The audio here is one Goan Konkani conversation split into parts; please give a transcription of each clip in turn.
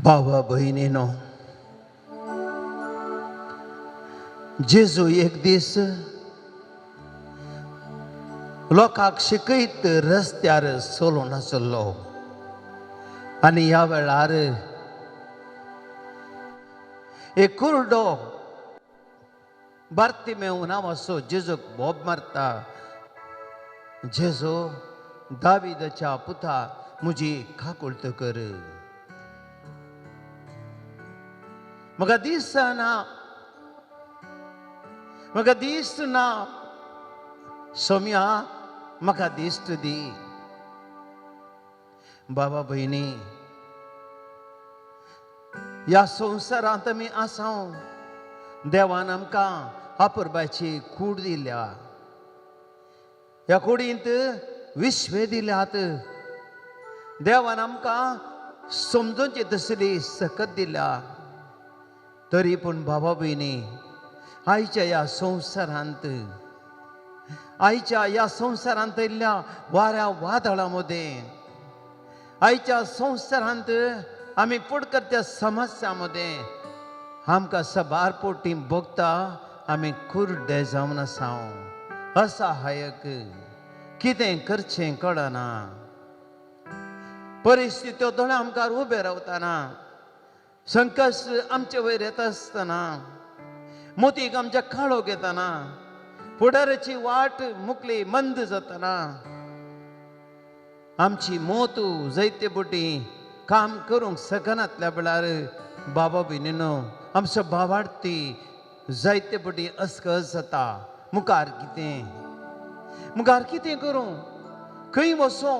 भावा भयणीनो, जेजू एक दीस लोकांक शिकयत रस्त्यार चलून आसलो आनी ह्या वेळार एक कुरडो बार्तिमेव नांवाचो जेजूक बोब मारता, जेजू दाविदाच्या पुता म्हजी काकुळट कर. म्हाका दिसना, म्हाका दिसना, सोम्या म्हाका दिश्ट दी. बाबा भयणी, ह्या संवसारांत आमी आसा, देवान आमकां अपुरबायची कूड दिल्या, ह्या कुडींत विश्वे दिल्यात, देवान आमकां समजूनची तसली सकत दिल्या. तरी पूण बाबा भयणी, आयच्या ह्या संवसारांत, आयच्या ह्या संवसारांत येयल्ल्या वाऱ्या वादळां मदें, आयच्या संवसारांत आमी फुडकर त्या समस्या मदें आमकां सबार पोटी भोगता, आमी कुर्डे जावन आसा, असहायक, कितें करचें कळना. परिस्थित्यो दोळ्या आमकां उबे रावतना, संकश्ट आमचे वयर येता आसतना, मोतीक आमच्या काळोख येतना, फुडाराची वाट मुकली मंद जातना, आमची मोत जैते बोटी काम करूंक शकनातल्या वेळार बाबा भयणीनो, आमचो भावार्थी जायते बोटी अस्कस जाता. मुखार कितें, मुखार कितें करूं, खंय वचों?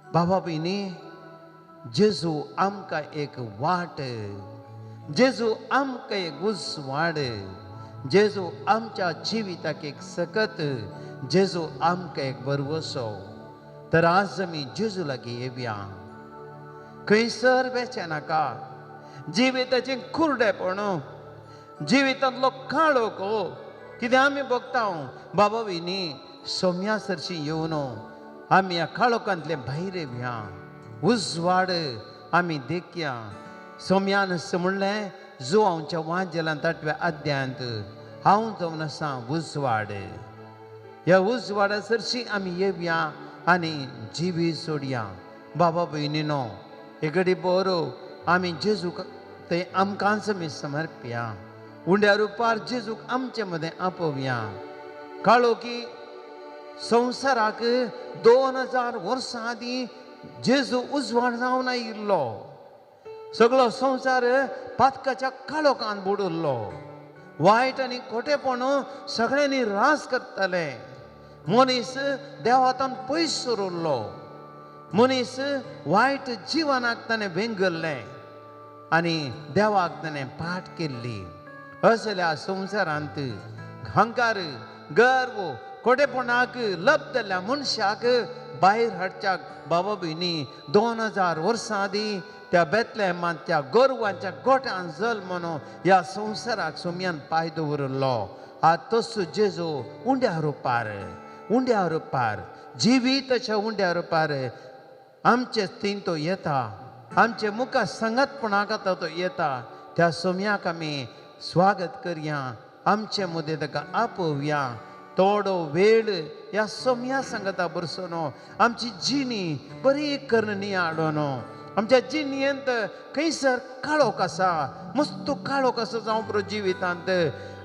बाबा भयणी, जेजू आमकां एक वाट, जेजू आमकां एक उजवाड, जेजू आमच्या जिविताक एक सकत, जेजू आमकां एक भरवसो. तर आज आमी जेजू लागीं येवया. खंयसर वेचें नाका, जिविताचें कुरडेपण, जिवितांतलो काळोख कितें आमी भोगता. बाबा भयणी, सोम्या सरशी येवन आमी ह्या काळोखांतले भायर येवया, उजवाड आमी देखया. सोम्यान म्हणलें जुवांवच्या वांजेलांत 8व्या अध्यायांत, हांव जावन आसा उजवाड. ह्या उजवाडा सरशी आमी येवया आनी जिवी सोडया. बाबा भयणीनो, एक बरो आमी जेजूक थंय आमकांच आमी समर्पया, उंड्या रुपार जेजूक आमचे मदें आपोवया. काळो की संवसाराक 2000 वर्सां आदीं जेजू उजवाड जावन आयिल्लो. सगळो संवसार पातकाच्या काळोखान बुडुल्लो. वायट आनी खोटेपण सगळ्यांनी रास करताले. मनीस देवातान पयस उरलो, मनीस वायट जिवनाक ताणें वेंगल्लें आनी देवाक ताणें पाठ केल्ली. असल्या संवसारांत हंकार, गर्व, खोटेपणाक लपतल्या मनशाक भायर हाडच्याक बाबा भयणी 2000 वर्सां आदीं त्या बेतलेमांत त्या गोरवांच्या गोठ्यान जल्म म्हणून ह्या संवसाराक सोम्यान पांय दवरिल्लो. आतां तसो जेजू उंड्या रुपार, उंड्या रुपार, जिविताच्या उंड्या रुपार आमचे थंय तो येता, आमचे मुखार संगतपणाक आतां तो येता. त्या सोम्याक आमी स्वागत करया, आमचे मदें ताका आपोवया. थोडो वेळ ह्या सोम्या सांगता बरसोनो आमची जिणी बरी करणी हाडून आमच्या जिणेंत खंयसर काळोख आसा, मस्त काळोख आसा जावं पुरो जिवितांत,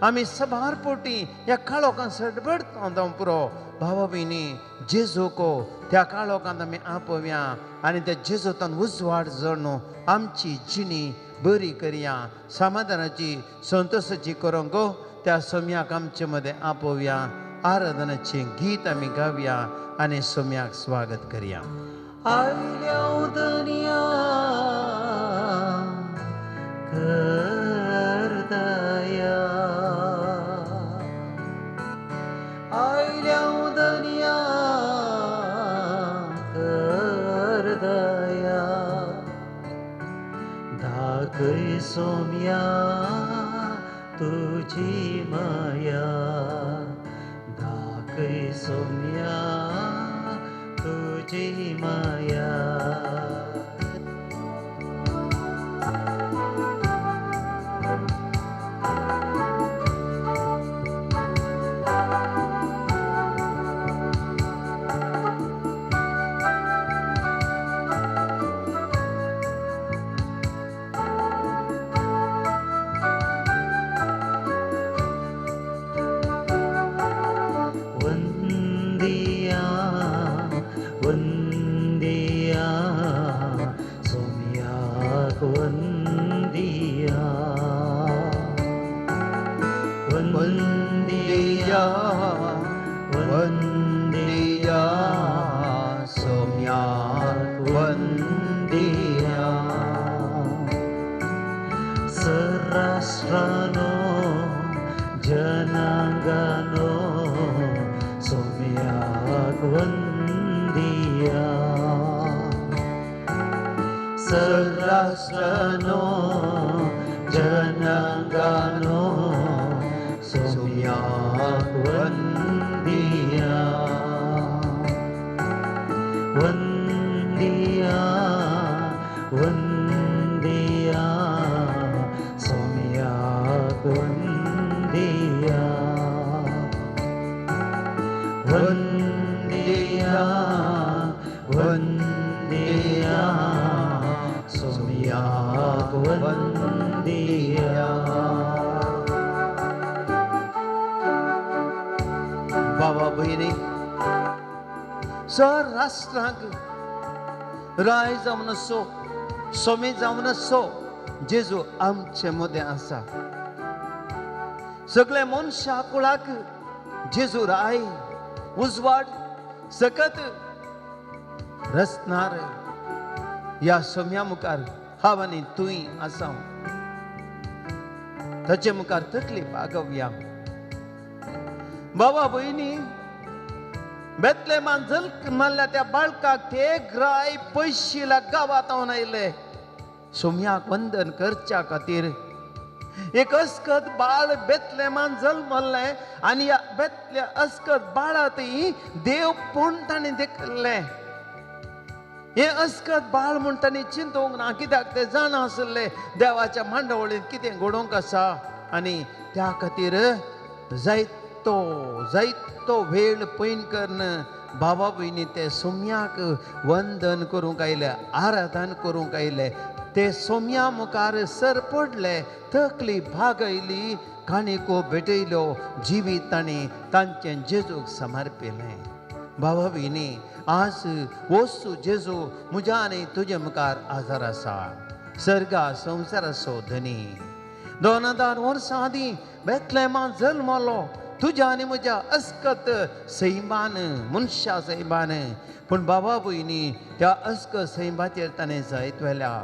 आमी सबार पोटी ह्या काळोखान सडबडता जावं पुरो. भावा भयणी, जेजूको त्या काळोखांत आमी आपोवया आनी त्या जेजूतान उजवाड जळून आमची जिणी बरी करया, समाधानाची संतोषाची करूंक त्या सोम्याक आमचे मदें आपोवया. आराधनाचें गीत आमी गावया आनी सोम्याक स्वागत करया. आयल्या दर्या कर दया, आयल्या दर्या कर दया, दाखय सोम्या तुझी माया, दाखय सोम्या तुझी माया. वंदिया वंदिया सोम्याक वंदिया. सराष्ट्रानो जनांगानो सोम्याक वंदिया. सराष्ट्रानो जनांगानो सोम्याक वंदिया. वंदिया वंदिया सोम्याक वंदिया. वंदिया वंदिया सोम्याक वंदिया. बाबा भयणी, सर राष्ट्रांक राय जावन आसो, सोमी जावन आसो, जेजू आमचे मदें आसा. सगळे मनशा कुळाक जेजू राय, उजवाड, सकत रचणार. ह्या सोम्या मुखार हांव आनी तूंय आसा. ताचे मुखार तकली बागोवया. बाबा भयणी, बेतलेमान जल्क मारल्या त्या बाळकाक ते ग्राय पयशिल्या गांवांत हांव आयले सोम्याक वंदन करच्या खातीर. एक अस्कत बाळ बेतलेमान जल्मल्लें आनी ह्या बेतल्या अस्कत बाळांतय देव पूण ताणें देखलें. हें अस्कत बाळ म्हूण तांणी चिंतूंक ना, कित्याक ते जाणा आसले देवाच्या मांडावळींत कितें घडोवंक आसा. आनी त्या खातीर जायतो जायतो वेळ पयन करून बाबा भयणी ते सोम्याक वंदन करूंक आयले, आराधन करूंक आयले. ते सोम्या मुखार सर पडले, तकली भागयली, काणिको भेटयल्यो, जिवीत तांणी तांचें जेजूक समर्पिलें. बाबा भयणी, आज वस्तू जेजू म्हज्या आनी तुजे मुखार आजार आसा. सर्गा संवसाराचो धनी 2000 वर्सां आदीं बेतलेमान जल्मलो तुज्या आनी म्हज्या अस्कत सैमान, मनशा सैमान. पूण बाबा भयणी, त्या अस्कत सैमाचेर ताणें जायत व्हेल्या.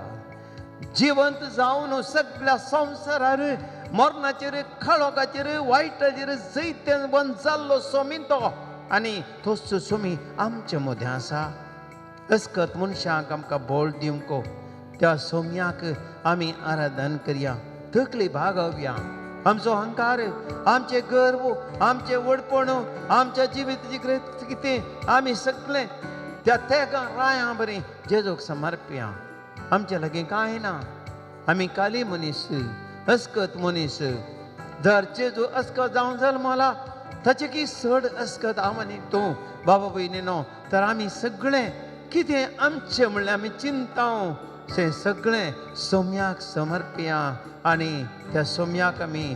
जिवंत जावन सगळ्या संवसारार मरणाचेर, काळोखाचेर, वायटाचेर जैत्यान बंद जाल्लो सोमी तो. आनी तोच सोमी आमचे मदें आसा. अस्कत मनशांक आमकां बळ दिवंक त्या सोम्याक आमी आराधन करया, तकली भागोवया. आमचो अहंकार, आमचें गर्व, आमचें व्हडपण, आमच्या जिविताची कितें आमी सगळें त्या तेगां रायां बरीं जेजूक समर्पया. आमचे लागीं कांय ना, आमी काली मनीस, अस्कत मनीस. जर जेजू अस्कत जावन जल्मला ताचे की चड अस्कत हांव आनी तूं बाबा भयणी न्हू, तर आमी सगळें कितें आमचें म्हणल्यार आमी चिंता तें सगळें सोम्याक समर्पया आनी त्या सोम्याक आमी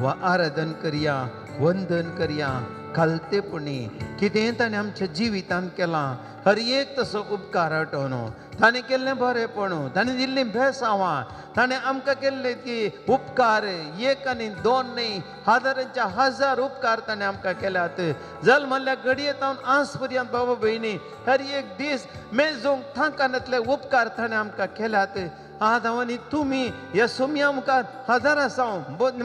आराधन करया, वंदन करया खालतेपणी. कितें ताणें आमच्या जिवितांत केलां हर एक तसो उपकार आठवण, ताणें केल्लें बरेंपण, ताणें दिल्लीं बेसांवां, ताणें आमकां केल्ले ती उपकार एक आनी दोन न्हय, हजारांच्या हजार उपकार ताणें आमकां केल्यात. जल्मल्ल्या घडये तावन आज पर्यंत बाबा भयणी हर एक दीस मेजूंक थांकानातले उपकार ताणें आमकां केल्यात. आज हांव आनी तुमी ह्या सोम्या मुखार हजारां आसा,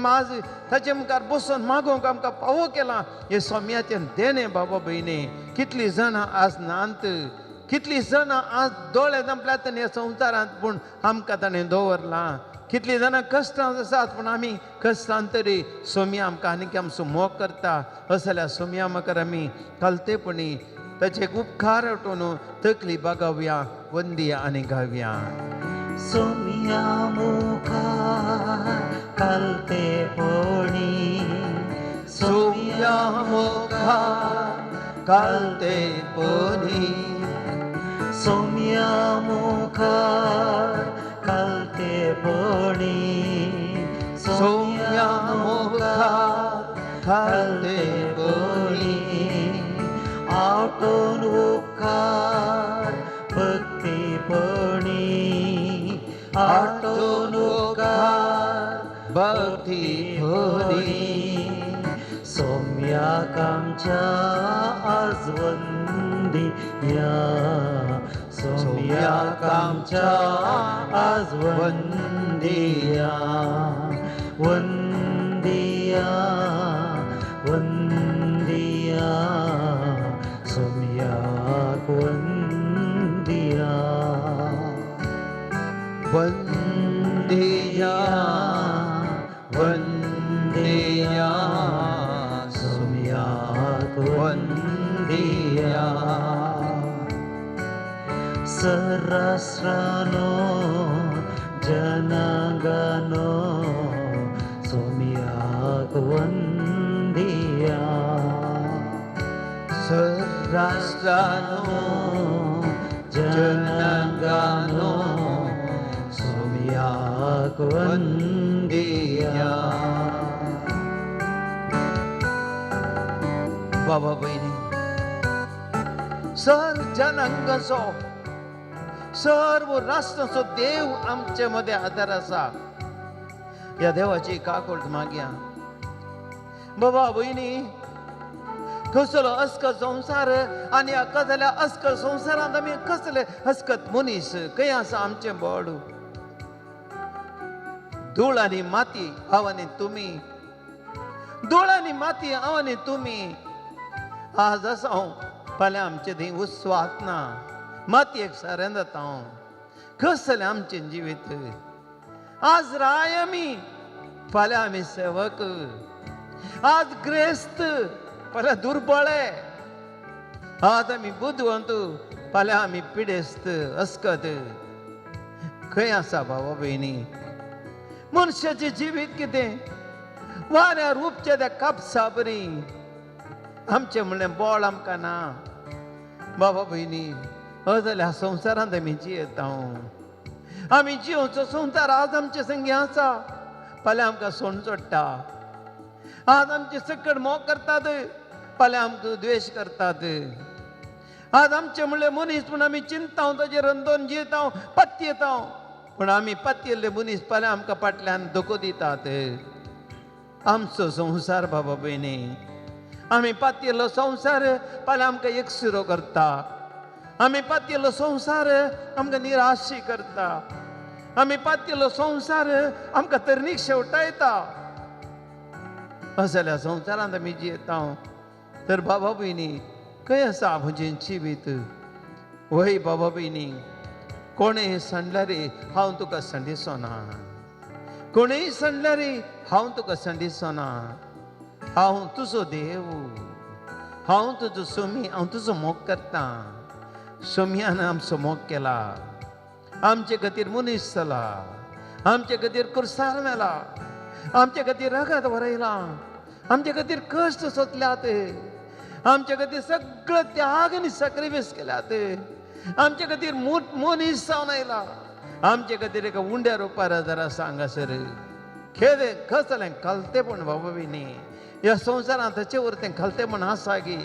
आज ताचे मुखार बसून मागोवंक आमकां फावो केलां. हे सोम्याचें देणें बाबा भयणी. कितलीं जाणां आज नात, कितलीं जाणां आज दोळे धांपल्यात ह्या संवसारांत, पूण आमकां ताणें दवरलां. कितलीं जाणां कश्टांत आसात, पूण आमी कश्टांत तरी सोम्या आमकां आनीक आमचो मोग करता. असल्या सोम्या मुखार आमी खालतेपणी ताचे उपकार आठोवन तकली बागावया, वंदिया आनी गावया. सोम्या मुखार खालतेपणी, सोम्या मुखार खालतेपणी, सोम्या मुखार खालतेपणी, सोम्या मुखार खालतेपणी, आठवण उपकार भक्तीपणी, आठवण उपकार भक्तीपणी, सोम्याक आमच्या आज वंदिया, सोम्याक आमच्या आज वंदिया, वंदिया वंदिया, सोम्याक वंदिया, वंदिया वंदिया, सोम्याक वंदिया। सरास्रानो जनांगानो सोम्याक वंदिया, सरास्रानो जनांगानो सोम्याक वंदिया। बाबा भयणी, सर जनांगाचो सर्व राष्ट्राचो देव आमचे मदें आदार आसा. ह्या देवाची काकूळट मागया. बाबा भयणी, कसलो अस्कत संवसार आनी ह्या कसल्या अस्कत संवसारांत आमी कसले अस्कत मनीस, खंय आसा आमचें बळ? धूळ आनी माती हांव आनी तुमी, धूळ आनी माती हांव आनी तुमी. आज आसा हांव, फाल्यां आमचें थंय उस्वास ना, मातयेक सारें जाता हांव. कसलें आमचें जिवीत? आज राय आमी, फाल्यां आमी सेवक. आज ग्रेस्त, फाल्यां दुर्बळे. आज आमी बुदवंत, फाल्यां आमी पिडेस्त अस्कत. खंय आसा भावा भयणी मनशाचें जिवीत? कितें वाऱ्यार उपच्या त्या कापसा बरी आमचें म्हणलें बळ आमकां ना. बाबा भयणी, जाल्यार संवसारांत आमी जियेता. आमी जियोवचो संवसार आज आमचे संगी आसा, फाल्यां आमकां सोण चडटा. आज आमचे सकट मोग करतात, फाल्यां आमकां द्वेश करतात. आज आमचें म्हणलें मनीस पूण आमी चिंता ताजेर रंदोन जियेता, पत्येता. पूण आमी पत्येल्ले मनीस फाल्यां आमकां फाटल्यान धोको दितात. आमचो संवसार बाबा भयणी, आमी पातयेल्लो संवसार फाल्यां आमकां एकसुरो करता. आमी पातयेल्लो संवसार आमकां निराशी करता. आमी पातयेल्लो संवसार आमकां तरणीक शेवटायता. असल्या संवसारांत आमी जियेता. तर बाबा भयणी, खंय आसा म्हजें जिवीत? वय बाबा भयणी, कोणें सांडल्यार हांव तुका संडिसो ना, कोणेंय सांडल्यार हांव तुका संडिसो ना. हांव तुजो देव, हांव तुजो सोमी, हांव तुजो मोग करता. सोम्यान आमचो मोग केला, आमचे खातीर मनीस जाला, आमचे खातीर कुर्सार मेला, आमचे खातीर रगत वरयलां, आमचे खातीर कश्ट सोंसल्यात, आमचे खातीर सगळो त्याग आनी सॅक्रिफायस केल्यात, आमचे खातीर मनीस जावन आयला, आमचे खातीर एका उंड्या रुपार जरा हांगासर खेदे कसलें खालतेपण बाबा भयणी ह्या संवसारांत ताचे वरतें खालतेपण आसा की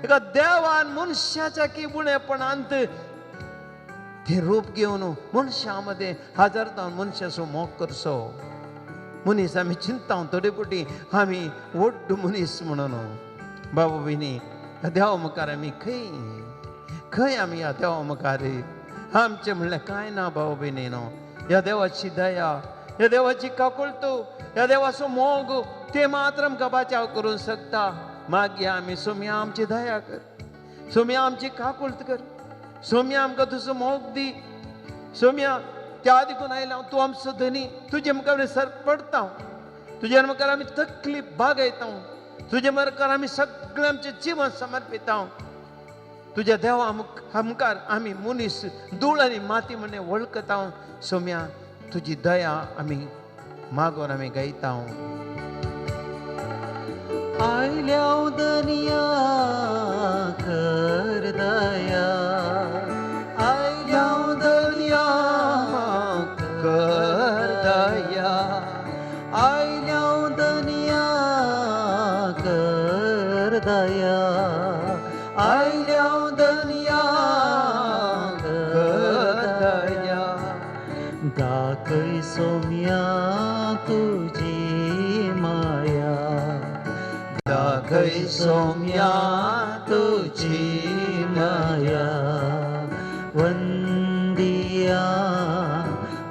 एका देवान मनशाच्या की उणेपणांत तें रूप घेवन मनशां मदें हजर जावन मनशाचो मोग करचो. मनीस आमी चिंता थोडे फावटी आमी व्हड मनीस म्हणून. बाबा भयणी, देवा मुखार आमी खंय खंय आमी ह्या देवा मुखार आमचें म्हणलें कांय ना. बाबा भयणी न्हू, ह्या देवाची दया, ह्या देवाची काकुळट, ह्या देवाचो मोग ते मात्र आमकां बाचाव करूंक शकता. मागीर आमी सोम्या आमची दया कर, सोम्या आमची काकुळट कर, सोम्या आमकां तुजो मोग दी. सोम्या त्या दिकून आयला, तूं आमचो धनी, तुजे मुखार आमी सर पडटा, तुजे मुखार आमी तकली बागयता, तुजे मुखार आमी सगळें आमचें जिवन समर्पिता. तुज्या देवा मुखार आमी मनीस धूळ आनी माती म्हण वळखता. सोम्या तुजी दया आमी मागोन आमी गायता. आयल्या दर्या कर दया, आयल्या दर्या कर दया, आयल्या दर्या कर दया, आयल्या दर्या कर दया. दाखय सोम्या तुजी माया, दाखय सोम्या तुजी माया वंदिया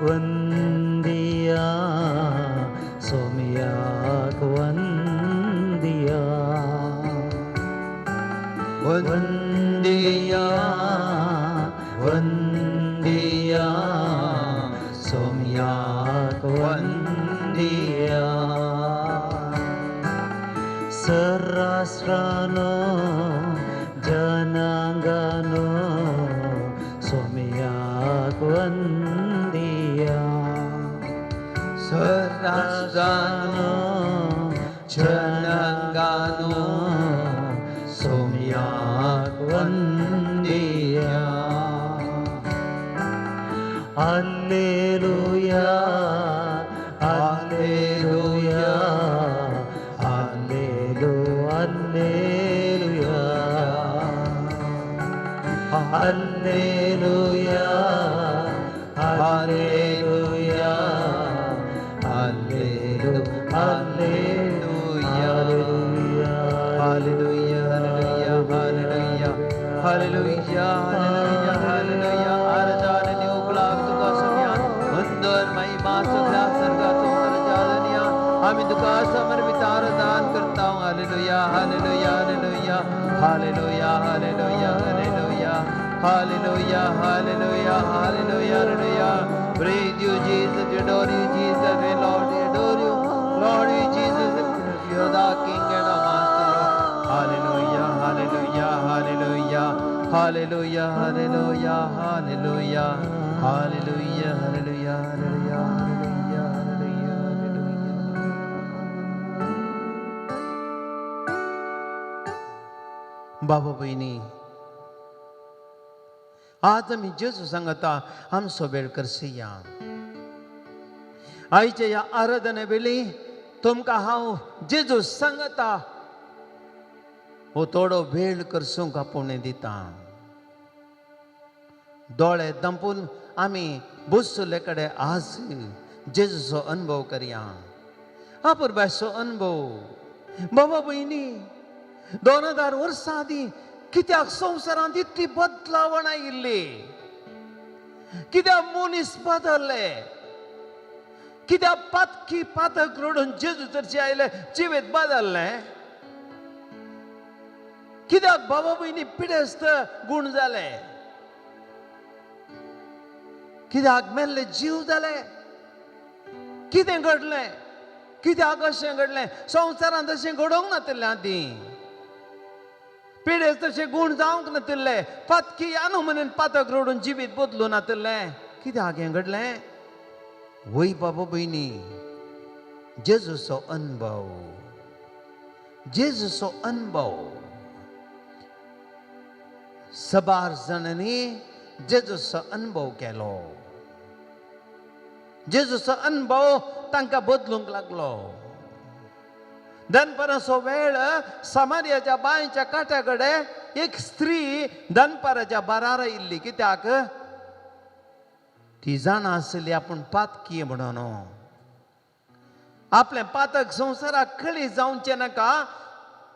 वंदिया सोम्याक वंदिया वंदिया वंदिया सोम्याक वंदिया सराष्ट्रानो जनांगानो सोम्याक वंदिया सराष्ट्रानो जनांगानो सोम्याक वंदिया Alleluia alleluia alleluia alleluia alleluia alleluia hallelujah hallelujah hallelujah hallelujah hallelujah आराधना देवकुलाक तुका सोम्या वंदन महिमा सगळ्या स्वर्गाचो दर्जा आमी तुका समर्पित आराधन करता. Hallelujah hallelujah hallelujah hallelujah hallelujah hallelujah hallelujah hallelujah hallelujah hallelujah. Praise you Jesus, we adore you Jesus, we Lord, we adore you Lord, we Jesus, you are the King and the Master, Lord. Hallelujah hallelujah hallelujah hallelujah hallelujah hallelujah hallelujah hallelujah hallelujah hallelujah hallelujah hallelujah. बाबा भयणी, आज आमी जेजू सांगता आमचो वेळ करसिया. आयच्या ह्या आराधने वेळी तुमकां हांव जेजू सांगता हो थोडो वेळ करसूंक आपोवणें दिता. दोळे दंपून आमी बसुल्ले कडेन आज जेजूचो अनुभव करया, अपुरबायचो अनुभव. बाबा भयणी, 2000 वर्सां आदीं कित्याक संवसारांत इतली बदलावण आयिल्ली, कित्याक मनीस बदल्ले, कित्याक पातकी पातक रडून जेजू चर्चे आयले जिवीत बदल्लें, कित्याक बाबा भयणी पिडेस्त गूण जाले, कित्याक मेल्ले जीव जाले, कितें घडलें, कित्याक अशें घडलें? संवसारांत अशें घडोवंक नातिल्लें आदीं, पिडेस्त तशें गूण जावंक नातिल्ले, पातकी आनुमनेन पातक रडून जिवीत बदलूं नातिल्लें, कित्याक हें घडलें? वय बाबा भयणी, जेजूचो अनुभव, जेजूचो अनुभव. सबार जाणांनी जेजूचो अनुभव केलो, जेजूचो अनुभव तांकां बदलूंक लागलो. दनपाराचो वेळ समारियाच्या बांयच्या काट्या कडेन एक स्त्री दनपाराच्या बारार आयिल्ली. कित्याक? ती जाणा आसली आपूण पातकी म्हणून, आपलें पातक संवसाराक कळी जावचें नाका,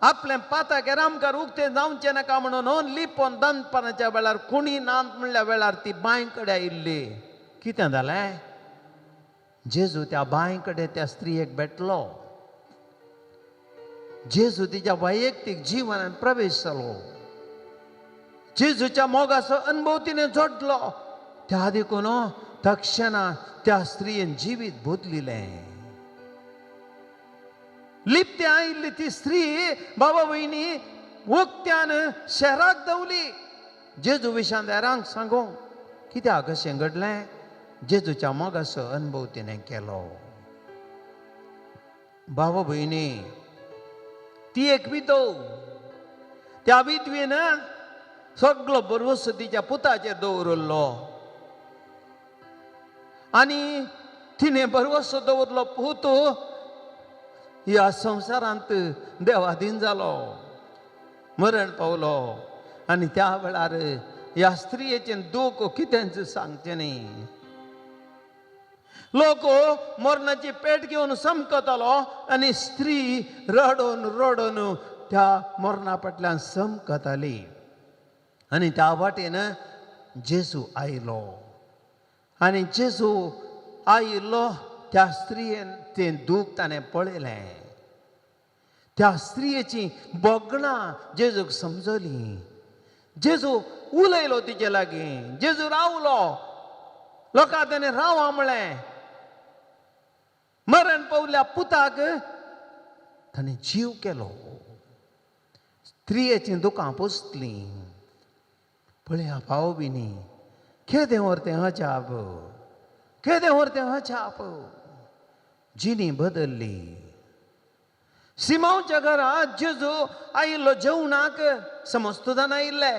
आपलें पातक हेरामकार उक्तें जावचें नाका म्हणून लिपोन दनपाराच्या वेळार कोणी ना म्हणल्या वेळार ती बांय कडेन आयिल्ली. कितें जालें? जेजू त्या बांय कडेन त्या स्त्रियेक भेटलो. जेजू तिच्या वैयक्तीक जिवनान प्रवेश जालो. जेजूच्या मोगाचो अनुभव तिणें जोडलो. त्या देखून तक्षणा त्या स्त्रियेन जिवीत बदलिलें. लिपते आयिल्ली ती स्त्री बाबा भयणी उक्त्यान शहराक दवली जेजू विशांत हेरांक सांगू. कित्याक अशें घडलें? जेजूच्या मोगाचो अनुभव तिणें केलो. बाबा भयणी, ती एक विधव. त्या विधवेन सगळो भरवसो तिच्या पुताचेर दवरिल्लो आनी तिणें भरवसो दवरलो पूत ह्या संवसारांत देवाधीन जालो, मरण पावलो. आनी त्या वेळार ह्या स्त्रियेचें दूख कितेंच सांगचें न्ही. लोक मरणाची पेट घेवन समकतालो आनी स्त्री रडून रडून त्या मरणा फाटल्यान चमकताली. आनी त्या वाटेन जेजू आयलो आनी जेजू आयिल्लो त्या स्त्रियेन तें दूख ताणें पळयलें. त्या स्त्रियेची भोगणां जेजूक समजली. जेजू उलयलो तिचे लागीं, जेजू रावलो, लोकां ताणें रावा म्हळें. मरण पावल्या पुताक ताणें जीव केलो. स्त्रियेचीं दुकां पोसलीं. पळया भाव भयणी, केदें व्हर तें अजाप, केदें व्हर तें अजाप. जिणी बदल्ली. सिमांवच्या घरा जेजू आयिल्लो जेवणाक, समस्त जाण आयिल्ले,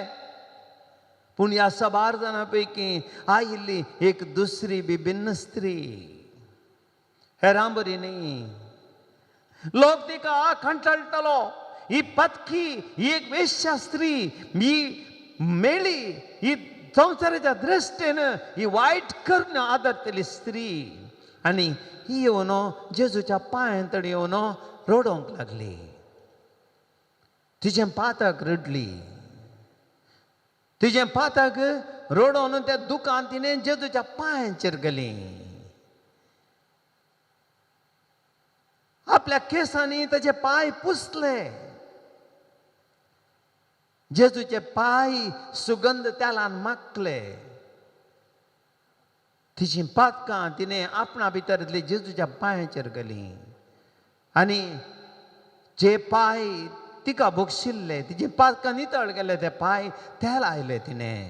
पूण ह्या साबार जाणां पैकी आयिल्ली एक दुसरी विभिन्न स्त्री, हेरां बरी न्ही. लोक तिका कंटाळटलो, ही पतकी, ही एक वेश्या स्त्री, ही मेळी, ही संवसाराच्या दृश्टीन ही वायट करून आदरतली स्त्री. आनी ही येवन जेजूच्या पांयां तडी येवन रडोवंक लागली. तिजें पातक रडली. तिजें पातक रडोवन त्या दुकान तिणें जेजूच्या पांयांचेर गेली. आपल्या केंसांनी ताचे पांय पुसले. जेजूचे पांय सुगंध तेलान माखले. तिची पातकां तिणें आपणा भितरली जेजूच्या पांयांचेर गेली. आनी जे पांय तिका भोगशिल्ले, तिची पातकां नितळ गेले, ते पांय तेल आयले तिणें.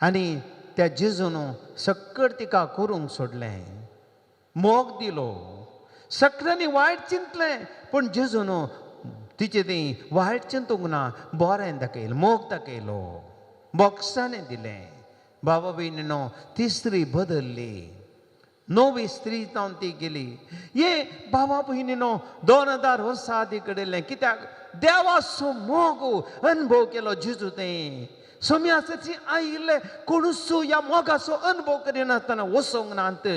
आनी त्या जेजून सक्कड तिका करूंक सोडलें, मोग दिलो. सगळ्यांनी वायट चिंतलें, पूण जेजून तिचें ती वायट चिंतूंक ना, बरें दाखयलें, मोग दाखयलो, बोक्सांनी दिलें. बाबा भयणीनो, ती स्त्री बदल्ली, नवी स्त्री जावन ती गेली. हे बाबा भयणीनो, 2000 वर्सां आदीं घडिल्लें. कित्याक देवाचो मोग अनुभव केलो जेजू. तें सोम्याचे आयिल्ले कोणूच ह्या मोगाचो अनुभव करिनासतना वचोंक नात.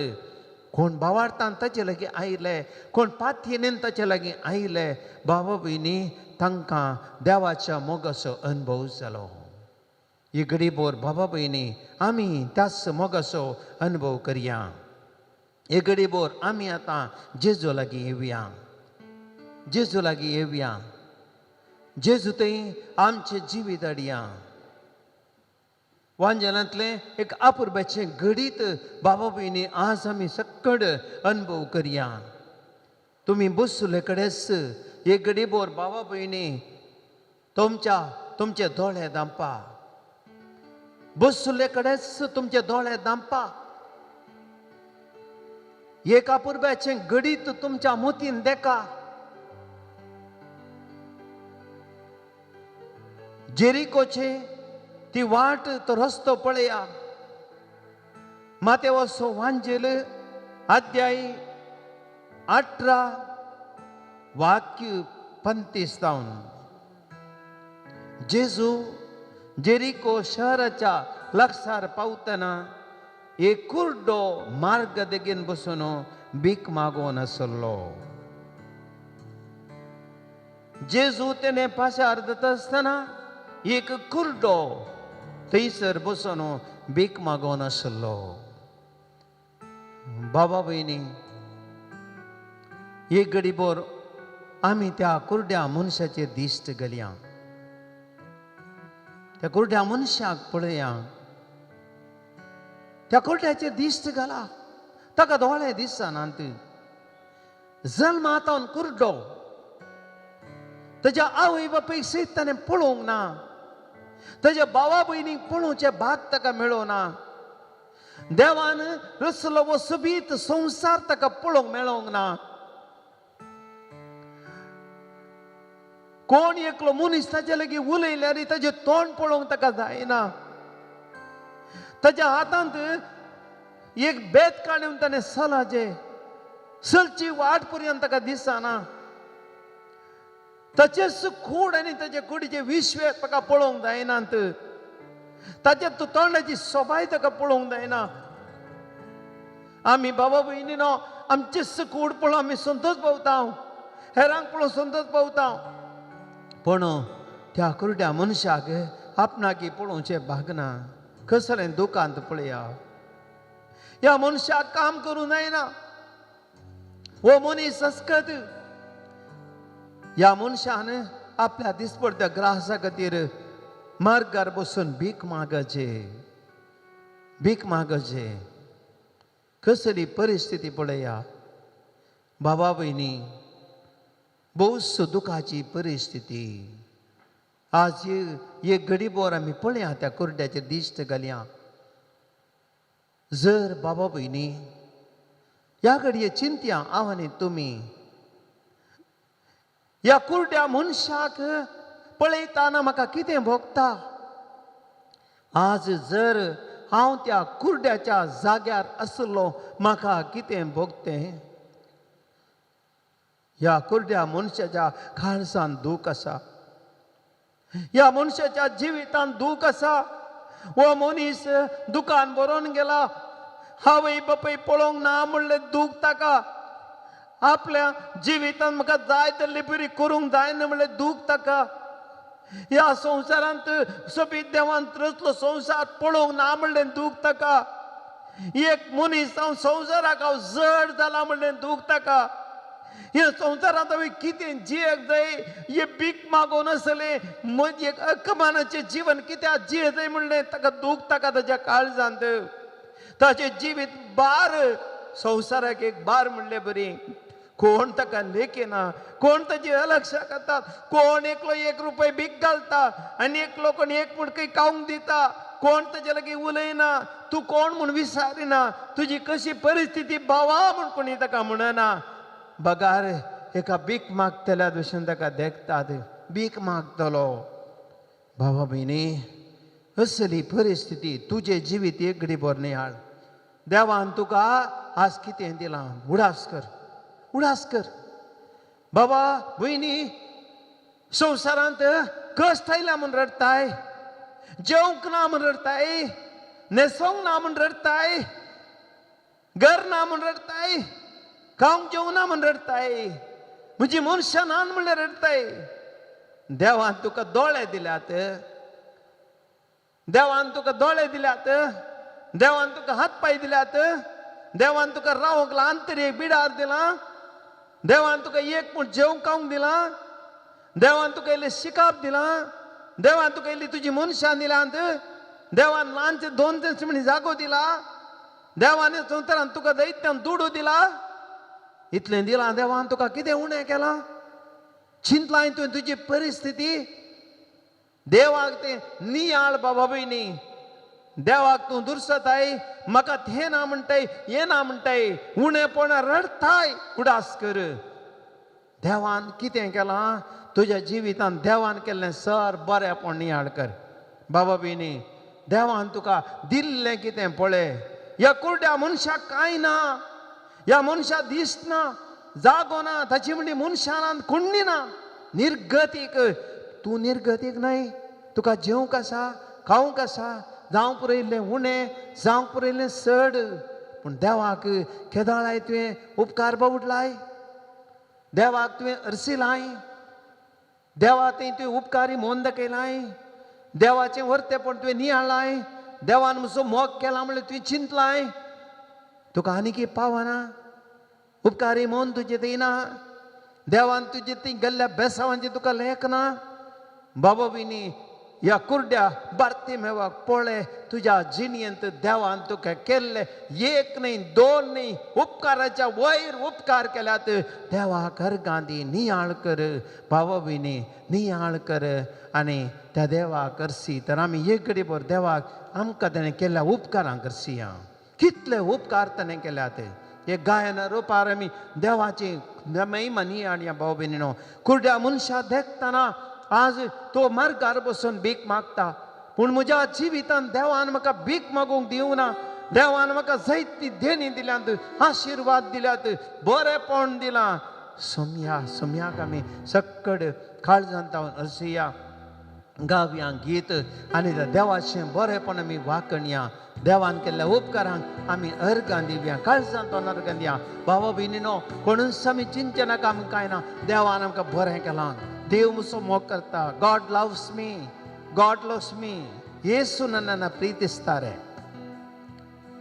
कोण भावार्थान ताचे लागीं आयले, कोण पातयेन ताचे लागीं आयले. बाबा भयणी, तांकां देवाच्या मोगाचो अनुभव जालो. ही घडीभर बाबा भयणी आमी त्याच मोगाचो अनुभव करया. हे घडीभर आमी आतां जेजू लागीं येवया, जेजू लागीं येवया. जेजू थंय आमचें जिवीत हाडया. वांजेलांतलें एक अपुरबायेचें घडीत बाबा भयणी आज आमी सक्कड अनुभव करया. तुमी बसुले कडेच एक घडीभर बाबा भयणी तुमच्या तुमचे दोळे धांपा. बसुले कडेच तुमचे दोळे धांपा. एक अपुरबायेचें घडीत तुमच्या मोतीन देखा. जेरिकोचे ती वाट, तो रस्तो पळया. मातेवाचो वांजेल अध्याय 18 वाक्य 35 जावन जेजू जेरिको शहराच्या लागसार पावतना एक कुर्डो मार्ग देगेन बसून भीक मागोवन आसलो. जेजू तेणे पाशार जाता आसतना एक कुर्डो थंयसर बसून भीक मागोवन आसलो. बाबा भयणी, एक घडीभर आमी त्या कुर्ड्या मनशाचेर दिश्ट घालया. त्या कुर्ड्या मनशाक पळया. त्या कुर्ड्याचेर दिश्ट घाला. ताका दोळे दिसनात. जल्मातावन कुर्डो. ताच्या आवय बापायक सयत ताणें पळोवंक ना. ताच्या भावा भयणीक पळोवचें भाग ताका मेळोना. देवान रचलो वो सोबीत संवसार ताका पळोवंक मेळोंक ना. कोण एकलो मनीस ताचे लागीं उलयल्यार ताजें तोंड पळोवंक ताका जायना. ताच्या हातांत एक बेत काडून ताणें सलाचें सलची वाट पर्यंत ताका दिसना. ताचेच कूड आनी ताचे कुडीचे विश्व ताका पळोवंक जायनात. ताच्या तोंडाची सोबाय ताका पळोवंक जायना. आमी बाबा भयणीनो आमचेच कूड पळोवन आमी संतोष पावता. हेरांक पळोवन संतोष पावता. पूण त्या कुरड्या मनशाक आपणाकी पळोवचें भागना. कसलें दुकांत पळया, ह्या मनशाक काम करूं जायना, हो मनीस अस्कत. ह्या मनशान आपल्या दिसपडत्या ग्रासा खातीर मार्गार बसून भीक मागचे, भीक मागचे. कसली परिस्थिती पळया बाबा भयणी, भोवस दुखाची परिस्थिती. आज एक घडीभर आमी पळया त्या कुरड्याचेर दिश्ट घालया. जर बाबा भयणी ह्या घडये चिंतया हांव आनी तुमी, ह्या कुरड्या मनशाक पळयतना म्हाका कितें भोगता. आज जर हांव त्या कुरड्याच्या जाग्यार आसलो म्हाका कितें भोगतें. ह्या कुरड्या मनशाच्या काळजान दूख आसा, ह्या मनशाच्या जिवितान दूख आसा. हो मनीस दुकान बरोवन गेला, आवय बापूय पळोवंक ना म्हणलें दूख ताका. आपल्या जिवितान म्हाका जाय तसली बरी करूंक जायना म्हणलें दूख ताका. ह्या संवसारांत सोबीत देवान रचलो संवसार पळोवंक ना म्हणलें दूख ताका. एक मनीस हांव संवसाराक हांव जड जाला म्हणलें दूख ताका. ह्या संवसारांत हांवें कितें जियेक जाय, हे भीक मागोवन आसलें म्हजें एक अकमानाचें जिवन कित्याक जिये जाय म्हणलें ताका दूख ताका ताच्या काळजांत. ताचें जिवीत बार, संवसाराक एक बार म्हणलें बरी. कोण ताका लेखिना, कोण ताची अलक्षा करता, कोण एकलो एक रुपये भीक घालता आनी एकलो कोण एक मुडकी खावंक दिता, कोण ताजे लागीं उलयना, तूं कोण म्हूण विचारिना, तुजी कशी परिस्थिती भावा म्हूण कोणी ताका म्हणना. बगार एका भीक मागतल्या भशेन ताका देखतात, भीक मागतलो. भावा भयणी, असली परिस्थिती तुजें जिवीत एक घडी भर नियाळ. देवान तुका आज कितें दिलां, उडास कर, उडास कर. बाबा भयणी, संवसारांत कश्ट आयला म्हूण रडटाय, जेवंक ना म्हूण रडटाय, न्हेसोंक ना म्हूण रडटाय, घर ना म्हूण रडटाय, खावंक जेवना म्हूण रडटाय, म्हजी मनशां ना म्हणल्यार रडटाय. देवान तुका दोळे दिल्यात, देवान तुका दोळे दिल्यात, देवान तुका हात पांय दिल्यात, देवान तुका रावंक ल्हान तरी एक बिडार दिलां, देवान तुका एक पूण जेवंक खावंक दिलां, देवान तुका इल्लें शिकाप दिलां, देवान तुका इल्ली तुजी मनशां दिल्यांत, देवान ल्हानचे दोन तीन म्हणी जागो दिला, देवान संवसारान तुका दैत्यान दुडू दिला. इतलें दिलां देवान तुका कितें उणें केलां? चिंतलां तुवें तुजी परिस्थिती? देवाक तें नियाळ बाबा भयणी. देवाक तूं दुरसताय, म्हाका तें ना म्हणटाय, हें ना म्हणटाय, उणेपणां रडटाय. उडास कर, देवान कितें केलां तुज्या जिवितान, देवान केल्लें सर बरेंपण नियाळ कर. बाबा भयणी, देवान तुका दिल्लें कितें पळय. ह्या कुरड्या मनशाक कांय ना, ह्या मनशाक दिसना, जागो ना, ताची म्हणली मनशान कोण्णी ना, निर्गतीक. तूं निर्गतीक न्हय, तुका जेवंक आसा, खावंक आसा, जावंक पुरयल्लें उणें, जावंक पुरयल्लें चड. पूण देवाक केदळाय तुवें उपकार बावडलाय, देवाक तुवें अरसिलाय, देवा थंय तुवें उपकारी मोन दाखयलाय, देवाचें वर्तेपण तुवें नियाळलाय, देवान म्हजो मोग केला म्हणल्यार तुवें चिंतलाय. तुका आनीक पावना, उपकारी मोन तुजें थंय ना, देवान तुजे थंय गेल्ल्या बेसावांचें तुका लेख ना. बाबा भयणी, ह्या कुरड्या बार्तिमेवाक पळय, तुज्या जिणेंत देवान तुका केल्ले एक न्हय दोन न्हय उपकाराच्या वयर उपकार केल्यात. देवाक अर्गां दी, नियाळ कर बाबा भयणी, नियाळ कर आनी त्या देवाक करसी. तर आमी एक घडी भर देवाक आमकां ताणें केल्ल्या उपकारांक करसिया. कितले उपकार ताणें केल्यात. एक गायन रुपार आमी देवाची महिमा नियाळ. भाव भयणीनो, कुरड्या मनशा देखतना आज तो मार्गार बसून भीक मागता, पूण म्हज्या जिवितान देवान म्हाका भीक मागूंक दिवना. देवान म्हाका जायती देणी दिल्यात, आशिर्वाद दिल्यात, बरेंपण दिलां. सोमया सोमयाक आमी सक्कड काळजान तावन अरसिया. गावया गीत आनी त्या देवाचें बरेंपण आमी वाकणया. देवान केल्ल्या उपकारांक आमी अर्गां दिवया, काळजांत अर्गां दिया. भावा भयणीनो, कोणूच आमी चिंतचे नाका, आमकां कांय ना, देवान आमकां बरें केलां. देव मुसो मोग करता. God loves me, God loves me. Yesu ನನ್ನನ್ನು ಪ್ರೀತಿಸ್ತಾರೆ.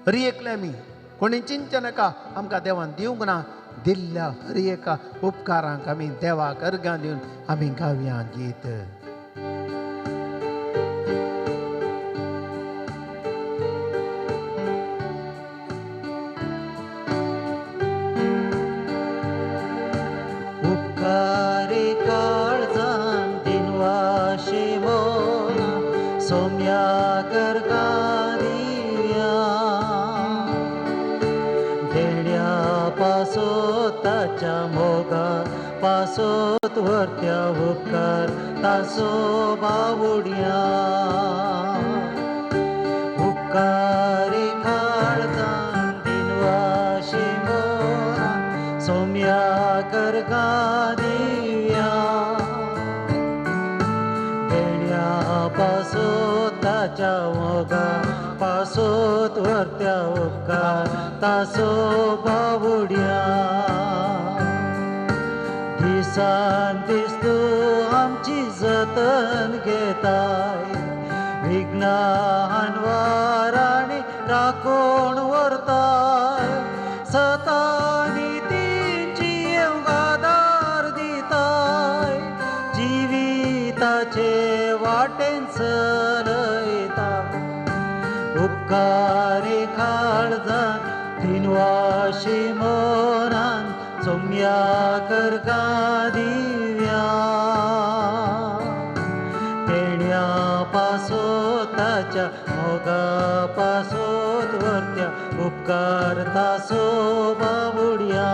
हरी एकले आमी कोणी चिंतचे नाका, आमकां देवान दिवंक ना. दिल्ल्या हरी एका उपकारांक आमी देवाक अर्गां दिवन आमी गावया गीत. उपकारे काळजान दिनवाशे मोना सोम्या करगा दिव्या देण्या पासोत ताच्या मोगा पासोत वरत्या उपकार तासो बावुड्या. उपकारे काळजान दिनवाशे मोना सोम्या करगा दिव्या देण्या पासोत ताच्या मोगा पासोत वरत्या उपकार तासो बावुड्या. दिसान दीस तूं आमची जतन घेताय, विघ्नान वारांनी राखून व्हरताय, सतानी तिंची येवंक आदार दिताय, जिविताचे वाटेन चलयता. उपकारे काळजान दिनवाशी मोनान सोम्या करगा दिव्या तेण्या पासोत ताच्या मोगा पासोत वरत्या उपकार तासो बावुड्या.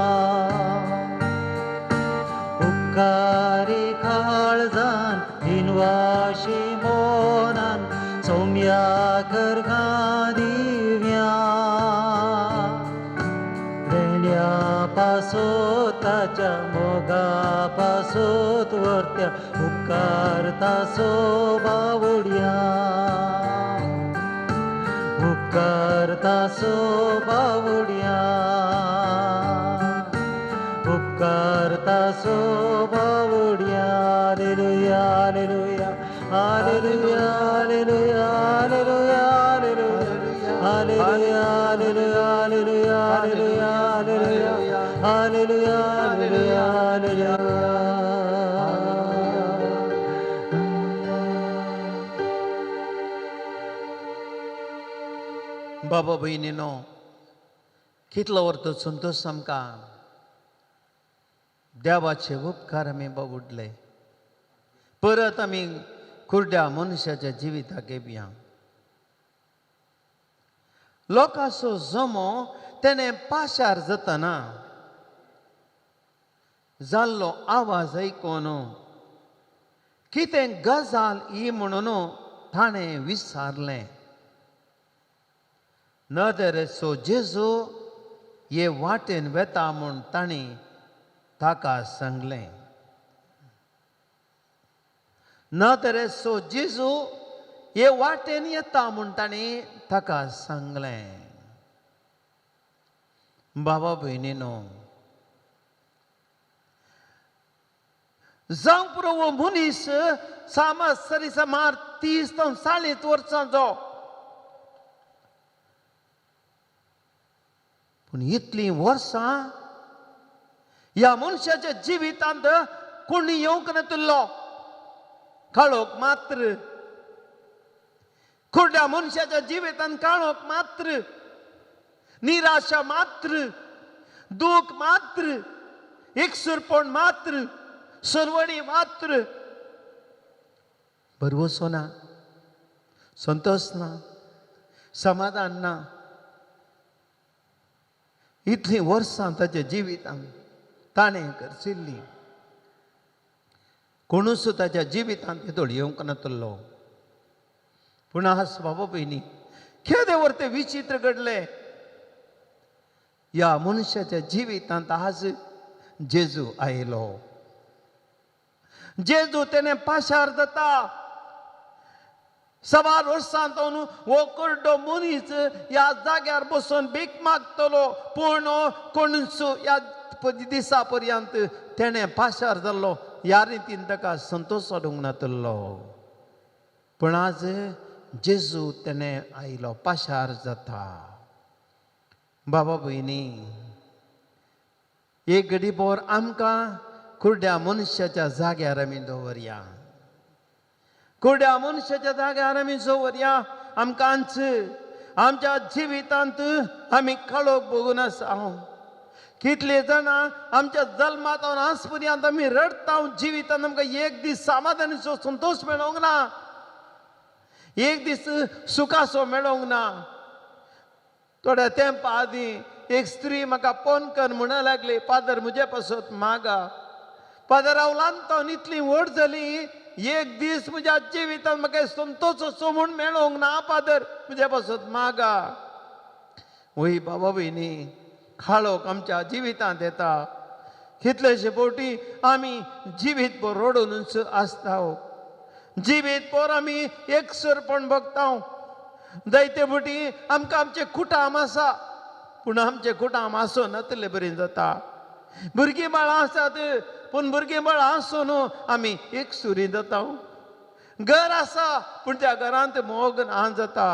उपकारे काळजान दिनवाशी मोनान सोम्या करगा दिव्या देण्या पासोत ताच्या मोगा पासोत वरत्या उपकार तासो बावुड्या. उपकार तासो बावुड्या, उपकार तासो बावुड्या. Hallelujah, hallelujah, hallelujah, hallelujah, hallelujah, hallelujah, hallelujah, hallelujah, hallelujah, hallelujah, hallelujah, hallelujah. बाबा भयणीनो, कितलो वर्तो संतोश आमकां देवाचे उपकार आमी बाबुडले. परत आमी कुर्ड्या मनशाच्या जिविताक येवया. लोकांचो जमो तेणें पाशार जातना जाल्लो आवाज आयकून कितें गजाल ही म्हणून ताणें विचारलें. नदरेचो जेजू हे वाटेन वेता म्हूण ताणें ताका सांगलें. नदरेचो जेजू हे वाटेन येता म्हूण ताणें ताका सांगलें. बाबा भयणीनो, जावंक पुरो हो मनीस सामाज सरी सुमार 30 ते 40 वर्सांचो, पूण इतलीं वर्सां ह्या मनशाच्या जिवितांत कोणी येवंक नातिल्लो. काळोख मात्र, कुर्ड्या मनशाच्या जिवितांत काळोख मात्र, निराशा मात्र, दूख मात्र, एकसुरपण मात्र, सरवणी मात्र, भरवसो ना, संतोष ना, समाधान ना. इतलीं वर्सां ताच्या जिवितांत ताणें करचिल्लीं, कोणूच ताच्या जिवितांत येदोळ येवंक नातिल्लो. पूण आज बाबा भयणी, केदें वर तें विचित्र घडलें ह्या मनशाच्या जिवितांत. आज जेजू आयलो. जेजू तेणें पाशार जाता. सवार वर्सां जावन हो कुड्डो मनीस ह्या जाग्यार बसून भीक मागतलो, पूण कोणूच ह्या दिसा पर्यंत तेणें पाशार जाल्लो ह्या रितीन ताका संतोश हाडूंक नातलो. पूण आज जेजू तेणें आयलो, पाशार जाता. बाबा भयणी, एक घडी भर आमकां कुड्ड्या मनशाच्या जाग्यार आमी दवरया, कुड्ड्या मनशाच्या जाग्यार आमी दवरया. आमकांच आमच्या जिवितांत आमी काळोख बघून आसा. कितले जाणां आमच्या जल्मांत आज पर्यंत आमी रडटा जिवितांत, आमकां एक दीस समाधानीचो संतोश मेळोंक ना, एक दीस सुखाचो मेळोंक ना. थोड्या तेंपा आदीं एक स्त्री म्हाका फोन कर म्हणा लागली, फादर म्हजे पासत मागा, फादर हांव ल्हान इतली व्हड जाली, एक दीस म्हज्या जिवितांत म्हाका संतोश असो म्हूण मेळोंक ना, फादर म्हज्या पासत मागा. वय बाबा भयणी, काळोख आमच्या जिवितांत येता. कितलेशे फावटी आमी जिवीत भर रडूनच आसता, जिवीत भर आमी एकसरपण बघता. जायते फावटी आमकां आमचें कुटाम आसा, पूण आमचें कुटाम आसून नातले बरें जाता. भुरगीं बाळां आसात, पूण भुरगीं बाळां आसून आमी एकसुरी जाता. घर आसा, पूण त्या घरांत मोग ना जाता.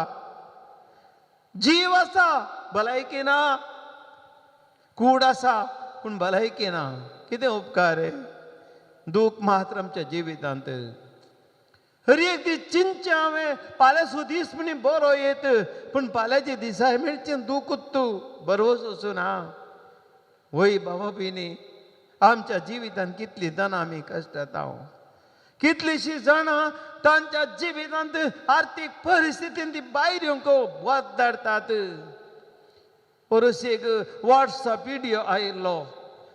जीव आसा, भलायकी ना. कूड आसा, पूण भलायकी ना. कितें उपकार? दूख मात्र आमच्या जिवितांत. हर एक दीस चिंतचें हांवें पाल्याचो दीस म्हणी बरो येत, पूण पाल्याच्या दिसा मेळचें दूख तूं बरोच वचूं ना. वय बाबा भयणी, आमच्या जिवितांत कितलीं जाणां आमी कश्टता, कितलींशीं जाणां तांच्या जिवितांत आर्थीक परिस्थितीन ती भायर येवंक वत धाडटात. परस एक वॉट्सएप विडियो आयिल्लो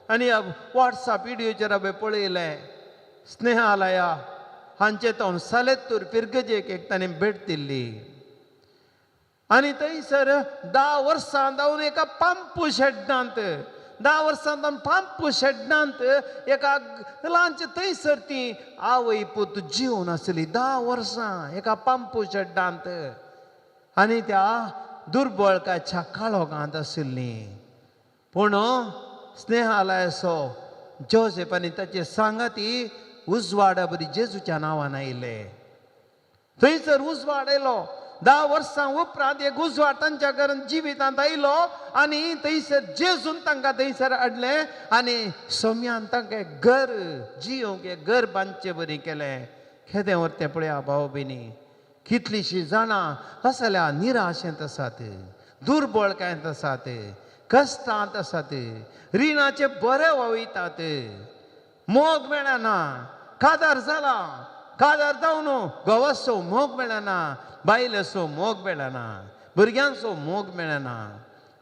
आनी ह्या वॉट्सएप विडियोचेर हांवें पळयलें, स्नेहालया हांचे तो सालेत्तूर पिर्गजेक एक ताणें भेट दिल्ली आनी थंयसर 10 वर्सां जावन एका पंपू शेड्डांत, 10 वर्सां जावन पंपू शेड्डांत एका ल्हानचे थंयसर ती आवय पूत जिवन आसली 10 वर्सां एका पंपू शेड्डांत आनी त्या दुर्बळकाच्या काळोखांत आशिल्ली. पूण स्नेहालयाचो जोसेफ आनी ताचे सांगाती उजवाडा बरी जेजूच्या नांवान आयले. थंयसर उजवाड आयलो. 10 वर्सां उपरांत एक उजवाड तांच्या घरान जिवितांत आयलो आनी थंयसर जेजून तांकां थंयसर हाडलें आनी सोम्यान तांकां एक घर जियोंक एक घर बांदचे बरी केलें. केदें व्हर तें पळया भाव भयणी, कितलींशीं जाणां असल्या निराशेंत आसात, दुर्बळकायेंत आसात, कश्टांत आसात, रिणाचे बरे व्हांवयतात, मोग मेळना, कादार जाला, कादार जावन घोवाचो मोग मेळना, बायलेचो मोग मेळना, भुरग्यांचो मोग मेळना.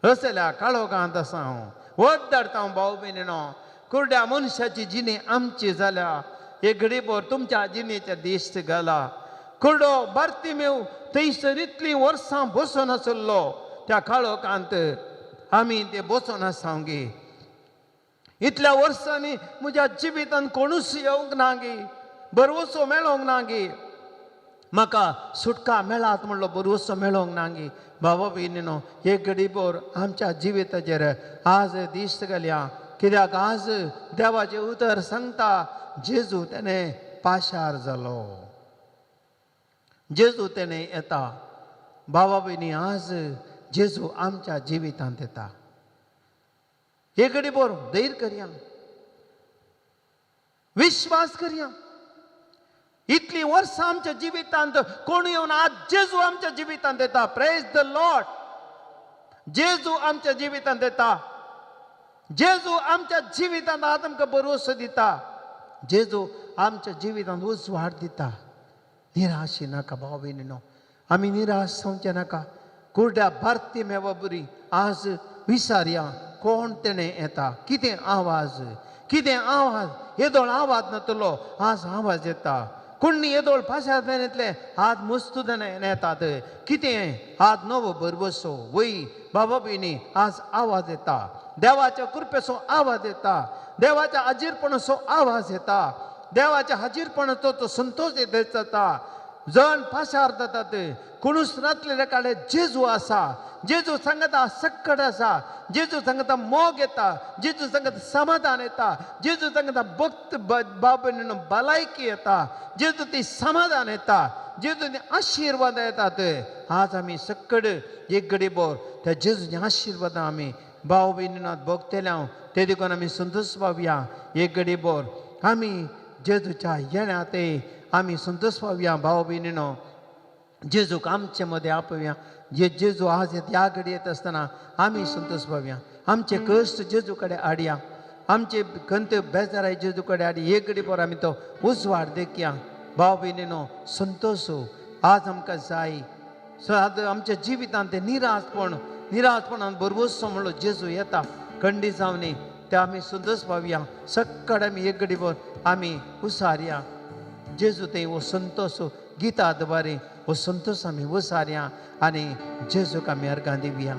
असल्या काळोखांत आसा हांव, वत धाडटा हांव भाव भयणीनो. कुड्ड्या मनशाची जिणी आमची जाल्या. एक घडी भर तुमच्या जिणेच्या दिश्ट घाला. कुड्डो बार्तिमेव थंयसर इतलीं वर्सां बसून आशिल्लो त्या काळोखांत आमी ते बसून आसा गे. इतल्या वर्सांनी म्हज्या जिवितांत कोणूच येवंक ना गे, बरवसो मेळोंक ना गे, म्हाका सुटका मेळात म्हणलो बरवसो मेळोंक ना गे. बाबा भयणीनो, एक घडी भर आमच्या जिविताचेर आज दिश्ट घालया, कित्याक आज देवाचें उतर सांगता जेजू तेणें पाशार जालो, जेजू तेणें येता. बाबा भयणी, आज जेजू आमच्या जिवितांत येता. एक घडी भर धैर्य करया, विश्वास करया. इतलीं वर्सां आमच्या जिवितांत कोण येवन आज जेजू आमच्या जिवितांत येता. प्रेज the Lord. जेजू आमच्या जिवितांत येता. जेजू आमच्या जिवितांत आज आमकां भरवसो दिता. जेजू आमच्या जिवितांत उजवाड दिता. निराशी नाका भाव भयणीनो, आमी निराश जावचें नाका. कुड्ड्या बार्तिमेवा बरी आज विसारया कोण तेणें येता, कितें आवाज, कितें आवाज, येदोळ आवाज नातलो आज आवाज येता. कोणी येदोळ पाशांतल्यान येतले आज मुस्तुदान येतात. कितें आज नवो भरवसो. वय बाबा भयणी, आज आवाज येता, देवाच्या कृपेचो आवाज येता, देवाच्या हाजीरपणाचो आवाज येता, देवाच्या हाजीरपणाचो तो संतोश येता. जण पाशार जातात कोणूच नातलेल्या काडे जेजू आसा. जेजू सांगता सक्कड आसा, जेजू सांगता मोग येता, जेजू सांगता समाधान येता, जेजू सांगता भक्त बाबा भलायकी येता, जेजू ती समाधान येता, जेजू ती आशिर्वाद येतात. आज आमी सक्कड एक घडी बोर त्या जेजूच्या आशिर्वादां आमी भाव भयणीनाथ भोगतले हांव ते देखून आमी संतोष पावया. एक घडी बोर आमी जेजूच्या येण्या ते आमी संतोष पावया. भाव भयणीनो जेजूक आमचे मदें आपोवया. जे जेजू आज ह्या घडी येत आसतना आमी संतोष पावया. आमचे कश्ट जेजू कडेन हाडया, आमचे खंत बेजाराय जेजू कडेन हाडी. एक घडी पोर आमी तो उजवाड देखया. भाव भयणीनो संतोष आज आमकां जाय. सो आज आमच्या जिवितांत तें निराशपण निराशपणान भरवसो म्हणलो जेजू येता खंडी जावनी ते आमी संतोष पावया. सक्कड आमी एक घडी भर आमी उसारया जेजू ते हो संतोष गीता द्वारे हो संतोष आमी उसारया आनी जेजूक आमी अर्गां दिवया.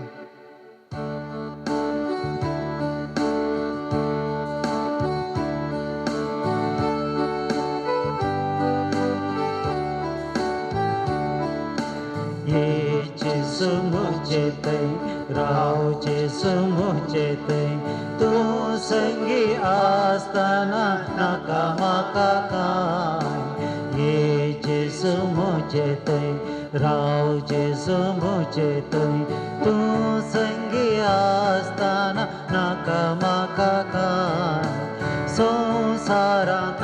जेसू मुझे तै राव जेसू मुझे तै तूं संगी आसतना नाका म्हाका कांय. ये जेसू मुझे तै राव जेसू मुझे तै तूं संगी आसतना नाका म्हाका कांय. संवसारांत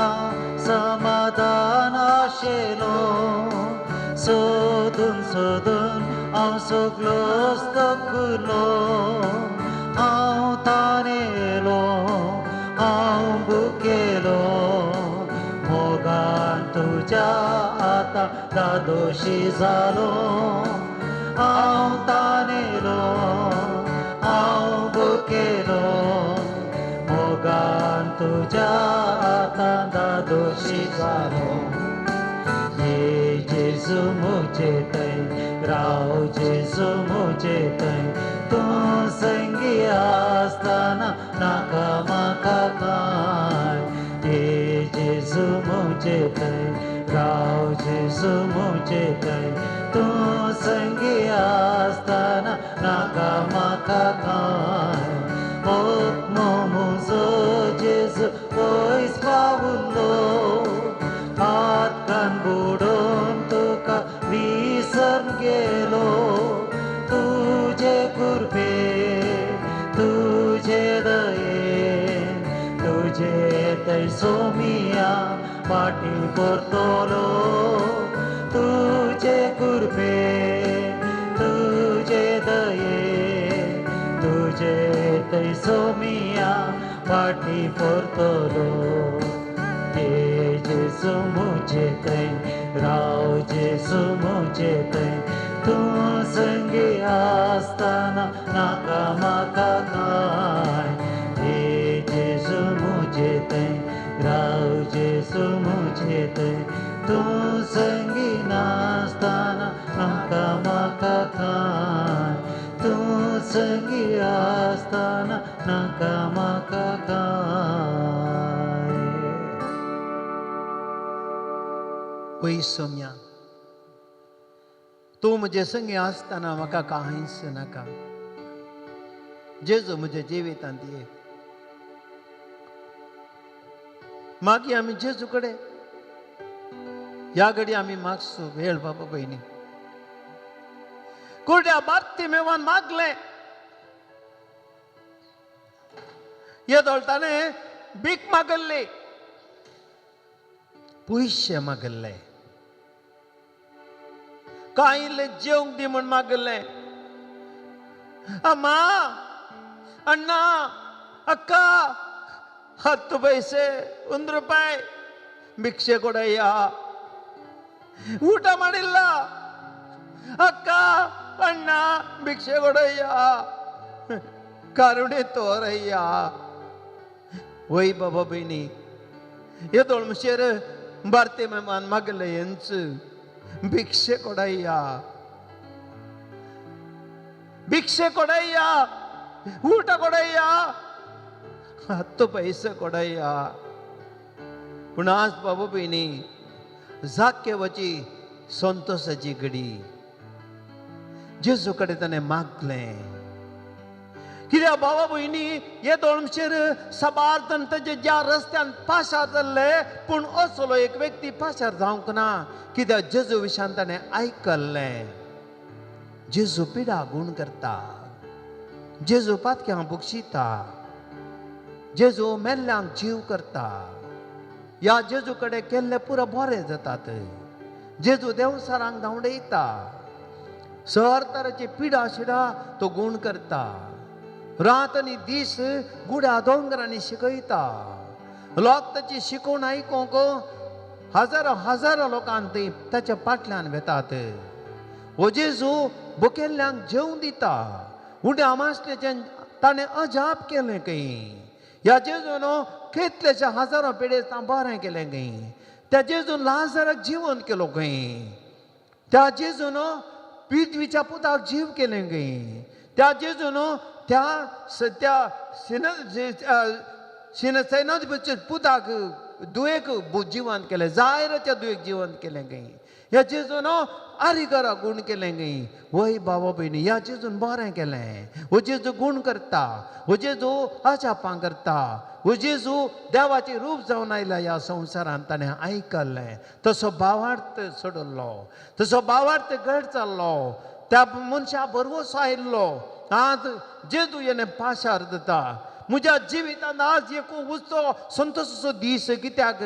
समाधान आशिल्लो सोदून सोदून हांव सगलोच थकलो. हांव तानेलो हांव भुकेलो मोगान तुज्या आतां दादोशी जालो. हांव तानेलो हांव भुकेलो मोगान तुज्या आतां दादोशी जालो. जेसू मुझे तै राव जेसू मुझे तै तूं संगी आसतना नाका म्हाका कांय. ये जेसू मुझे तै राव जेसू मुझे तै तूं संगी आसतना नाका म्हाका कांय. आत्मो म्हजो जेजू पयस पावलो हातान बुडोवन तुका विसर गेलो. तुजे कृपे तुजे दयेन तुजे थंय सोमिया फाटीं परतलो. तुजे कृपे तुजे दयेन तुजे थंय सोमिया फाटीं परतलो. जेसू मुझे तै राव जेसू मुझे तै तूं संगी आसतना नाका म्हाका कांय. हे जेसू मुझे तै राव जेसू मुझे तै तूं संगी नासतना नाका म्हाका कांय. तूं संगी आसतना नाका म्हाका कांय. पय सोम्या तूं म्हजे संगी आसतना म्हाका कांयच नाका. जेजू म्हज्या जिवितांत ये. मागीर आमी जेजू कडेन ह्या घडी आमी मागसो वेळ बाबा भयणी कुरड्या बार्तिमेवान मागलें येदोळ ताणें भीक मागल्ली, पयशे मागल्ले, कांय इल्लें जेवंक दी म्हूण मागल्लें. अम्मा अण्णा अक्का 10 ಪೈಸೆ 1 ರೂಪಾಯಿ ಭಿಕ್ಷೆ ಕೊಡಯ್ಯ, ಊಟ ಮಾಡಿಲ್ಲ ಅಕ್ಕ ಅಣ್ಣ ಭಿಕ್ಷೆ ಕೊಡಯ್ಯ, ಕರುಣೆ ತೋರಯ್ಯ. ಒಯ್ ಬಾಬಾ ಬೈನಿ ಎದೋಳು ಮುಷೇರ್ ಬರ್ತೆ ಮೆಹಮಾನ್ ಮಗಲ ಎಂಚು ಭಿಕ್ಷೆ ಕೊಡಯ್ಯ, ಭಿಕ್ಷೆ ಕೊಡಯ್ಯ, ಊಟ ಕೊಡಯ್ಯ, 10 ಪೈಸೆ ಕೊಡಯ್ಯ. पूण आज बाबा भयणी जाकेवाची संतोशाची घडी. जेजू कडेन ताणें मागलें. कित्याक भावा भयणी हे दोळमशेर साबार जाण ताजे ज्या रस्त्यान पाशार जाल्ले, पूण असलो एक व्यक्ती पाशार जावंक ना. कित्याक जेजू विशान ताणें आयकल्लें, जेजू पिडा गूण करता, जेजू पातक्यांक बक्षिता, जेजू मेल्ल्यांक जीव करता, ह्या जेजू कडेन केल्ले पुरो बरे जातात, जेजू देवसारांक धांवडयता, सर तराची पिडा शिडा तो गूण करता, रात आनी दीस गुड्या दोंगरांनी शिकयता, लोक ताची शिकोवन आयकूंक हजारो हजारो लोकांक ती ताच्या फाटल्यान वेतात. हो जेजू भुकेल्ल्यांक जेवण दिता, उड्या मासलेचें ताणें अजाप केलें खंय. ह्या जेजून कितलेशा हजारो पिडेस्तांक बरें केलें खंय. त्या जेजून लाजराक जिवन केलो खंय. त्या जेजून पिथवीच्या पुताक जीव केलें खंय. त्या जेजून त्या त्या सिनसैनाच्या पुताक दुयेक जिवंत केलें, जायराच्या दुयेक जिवंत केलें खंय. ह्या जेजून आरिगरा गूण केलें खंय. वय बाबा भयणी, ह्या जेजून बरें केलें. हो जेजू गूण करता, हो जेजू अजापां करता, हो जेजू देवाचें रूप जावन आयला ह्या संवसारांत. ताणें आयकल्लें, तसो भावार्थ सोडलो, तसो भावार्थ घट जाल्लो, त्या मनशा भरवंसो आयिल्लो. आज जेजू येणे पाशार दिता. म्हज्या जिवितांत आज एक उत्सव संतोशाचो दीस. कित्याक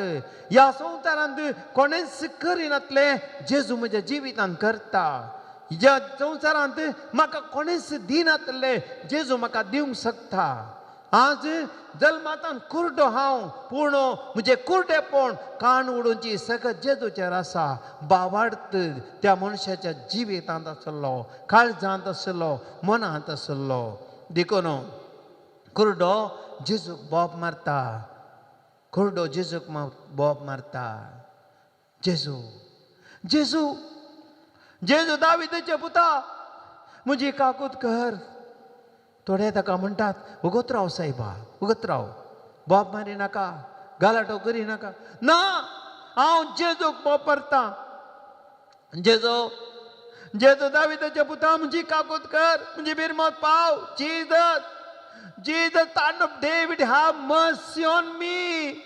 ह्या संवसारांत कोणेंच करिनातलें जेजू म्हज्या जिवितांत करता. ह्या संवसारांत म्हाका कोणेंच दिनातलें जेजू म्हाका दिवंक शकता. आज जल्मातान कुर्डो हांव, पूण म्हजें कुर्डेपण कान उडोवची सगळें जेजूचेर आसा. बावार्थ त्या मनशाच्या जिवितांत आसलो, काळजांत आसलो, मनांत आसलो. देखून कुर्डो जेजूक बोब मारता, कुर्डो जेजूक बोब मारता. जेजू जेजू जेजू दाविदाच्या पुता, म्हजी काकूत कर. थोडे ताका म्हणटात, उगत राव सायबा, उगत राव, बोब मारी नाका, गालाटो करी नाका. ना, हांव जेजूक बोब मारता. जेजू जेजू दाविदाच्या पुता, म्हजी काकूत कर, म्हजी बिरमत पाव. Jesus Jesus, son of David, have mercy on me.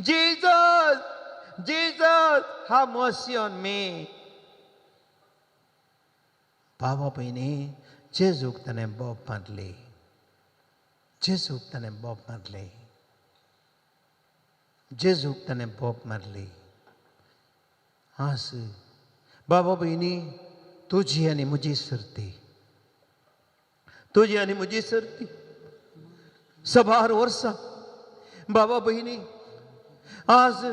Jesus, Jesus, have mercy on me. बाबा भयणी, जेजूक ताणें बोब मारली, जेजूक ताणें बोब मारली, जेजूक ताणें बोब मारली. आज बाबा भयणी, तुजी आनी म्हजी सर्ती, तुजी आनी म्हजी सर्ती सबार वर्सां. बाबा भयणी, आज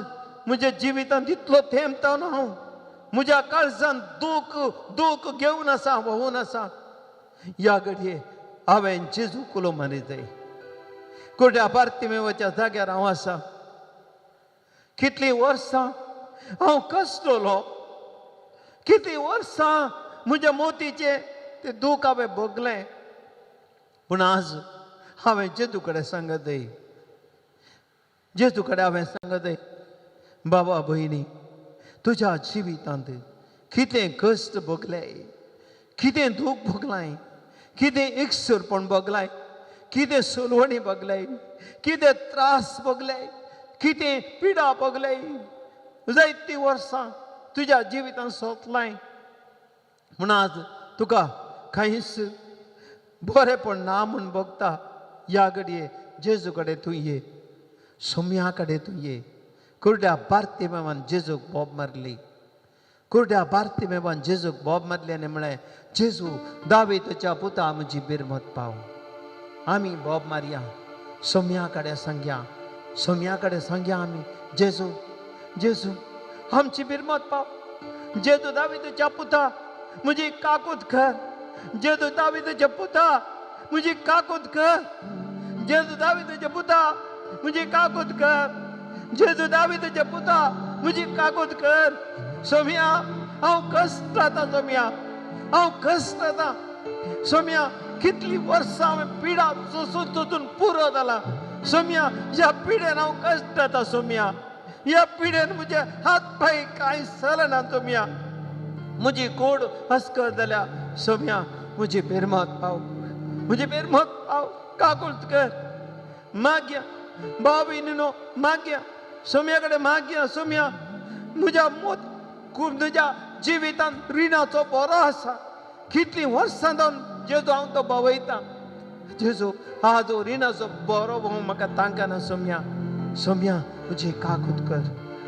म्हज्या जिवितांत इतलो थेंबता न्हू हांव, म्हज्या काळजान दूख दूख घेवन आसा, व्होवन आसा. ह्या घडये हांवें जेजू कुलो मारीत जाय. कुड्या बार्तिमेवाच्या जाग्यार हांव आसा. कितलीं वर्सां हांव कश्टलो, कितलीं वर्सां म्हज्या मोतीचें तें दूख हांवें भोगलें. पूण आज हांवें जेजू कडेन सांगत, जेजू कडेन हांवें सांगत, बाबा भयणी, तुज्या जिवितांत कितें कश्ट भोगले, कितें दूख भोगलाय, कितें एकसुरपण भोगलाय, कितें सोलवणी भोगलाय, कितें त्रास भोगले, कितें पिडा भोगले, जायतीं वर्सां तुज्या जिवितांत सोंपलाय. म्हूण आज तुका कांयच बरेंपण ना म्हूण भोगता. ह्या घडये जेजू कडेन तूं ये, सोम्या कडेन तूं ये. कुर्ड्या बार्तिमेवान जेजूक बोब मारली, कुर्ड्या बार्तिमेवान जेजूक बोब मारली आनी म्हळें, जेजू दाविदाच्या पुता, म्हजी बिरमत पाव. आमी बोब मारया, सोम्या कडेन सांगया, सोम्या कडेन सांगया आमी, जेजू जेजू आमची बिरमत पाव. जेजू दाविदाच्या पुता, म्हजी काकूत कर. जेजू दाविदाच्या पुता, म्हजी काकूत कर. जेजू दाविदाच्या पुता, म्हजी काकूत कर. जेजू दाविदाच्या पुता, म्हजी काकूत कर. सोम्या, हांव कश्ट जाता. सोम्या, हांव कश्ट जाता. सोम्या, कितलीं वर्सां हांवें पिडा सोसून सोसून पुरो जाला. सोम्या, ह्या पिडेन हांव कश्ट जाता. सोम्या, ह्या पिडेन म्हजे हात पांय कांय चलना. सोम्या, म्हजी कोड हस्कर जाल्या सोम्या म्हजी बेरमात पाव, म्हजी बेरमात पाव, काकुळत कर. माग्या भाव भयणीनो, माग्या सोम्या कडेन माग्या. सोम्या म्हज्या मोत म्हज्या जिवितांत रिणाचो बरो आसा. कितलीं वर्सां जावन जेजू हांव तो भोंवयतां. जेजू आज रिणाचो बरो भोंव म्हाका तांकां. सोम्या सोम्या म्हजी काकूत कर,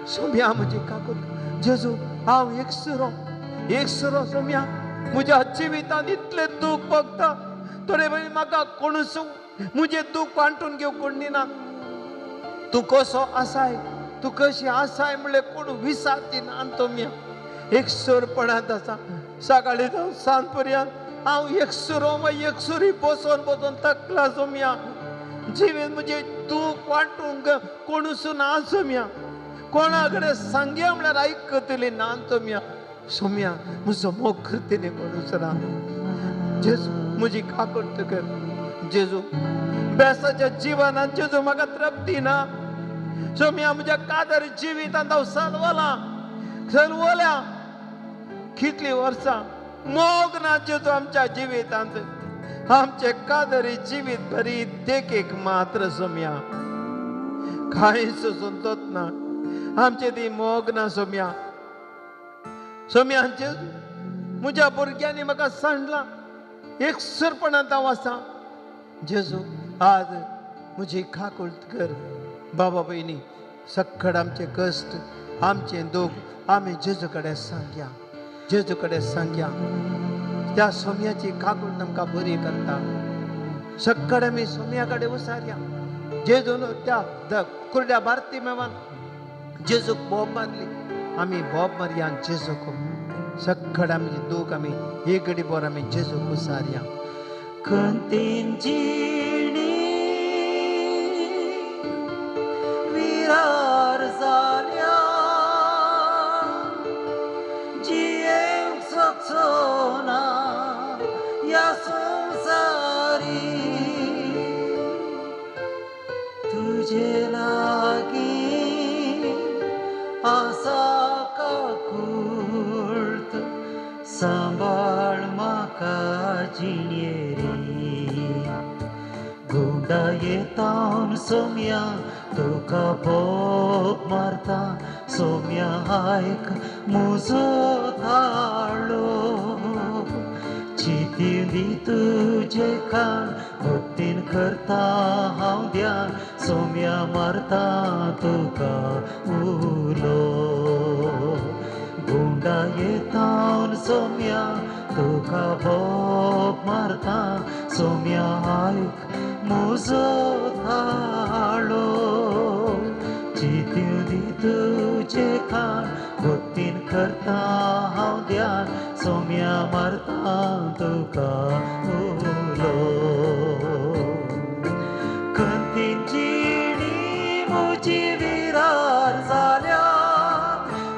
सोम्या म्हजी काकूत कर. जेजू हांव एकसुरो एकसुरो सोम्या, म्हज्या जिवितांत इतलें दूख भोगता. थोडे वेळ म्हाका कोणूच म्हजें दूख वांटून घेवंक कोण ना. तूं कसो आसाय, तूं कशी आसाय म्हणल्यार कोण विचारती ना. तोम्या एकसुरपणांत आसा. सकाळी जावन सांज पर्यंत हांव एकसुरो एकसुरी बसोन बसोन तकला सोम्या. जिवीत म्हजें दूख वांटूंक कोणूच ना सोम्या. कोणा कडेन सांगया म्हणल्यार आयकतली ना सोम्या. सोम्या म्हजो मोग करतली कोणूच ना. जेजू म्हजी काकूट कर. जेजू बेसाच्या जिवनांत जेजू म्हाका तृप्ती ना. सोम्या म्हज्या कादर जिवितांत हांव सलवलां सलवल्या कितलीं वर्सां. मोग ना जेजू आमच्या जिवितांत. आमचे कादरी जिवीत बरी देखीक मात्र सोम्या. कांयच संतोत ना आमचे ती मोग ना सोम्या. सोम्या जेजू म्हज्या भुरग्यांनी म्हाका सांडलां, एकसुरपणांत हांव आसा. जेजू आज म्हजी काकूट कर. बाबा भयणी सक्कड आमचे कश्ट आमचें दूख आमी जेजू कडेन सांगया, जेजू कडेन सांगया. त्या सोम्याची काकूट आमकां बरी करता. सक्कड आमी सोम्या कडेन उसारया. जेजून त्या कुरड्या भारती मेवान जेजूक बोब मारली, आमी बोब मारया जेजूक. सक्कड आमचें दूख आमी एक घडी बोर आमी जेजूक उसारया. खंतीन जिणी विरार जाल्या, जियेवंक शकचो ना ह्या संवसारी. तुजे लागीं आसा काकूट, सांबाळ म्हाका जिणेरी. गुंडा येतावन सोम्या तुका बोब मारता, सोम्या आयक म्हजो ताळो. चिंती तुजें खाण भक्तीन करता हांव ध्यान, सोम्या मारता तुका उलो. गुंडा येतावन सोम्या तुका बोब मारता, सोम्या आयक म्हजो ताळो. चिंती तुजें खाण भक्तीन करता हांव ध्यान, सोम्या मारता तुका उलो. खंतीन जिणी म्हजी विरार जाल्या,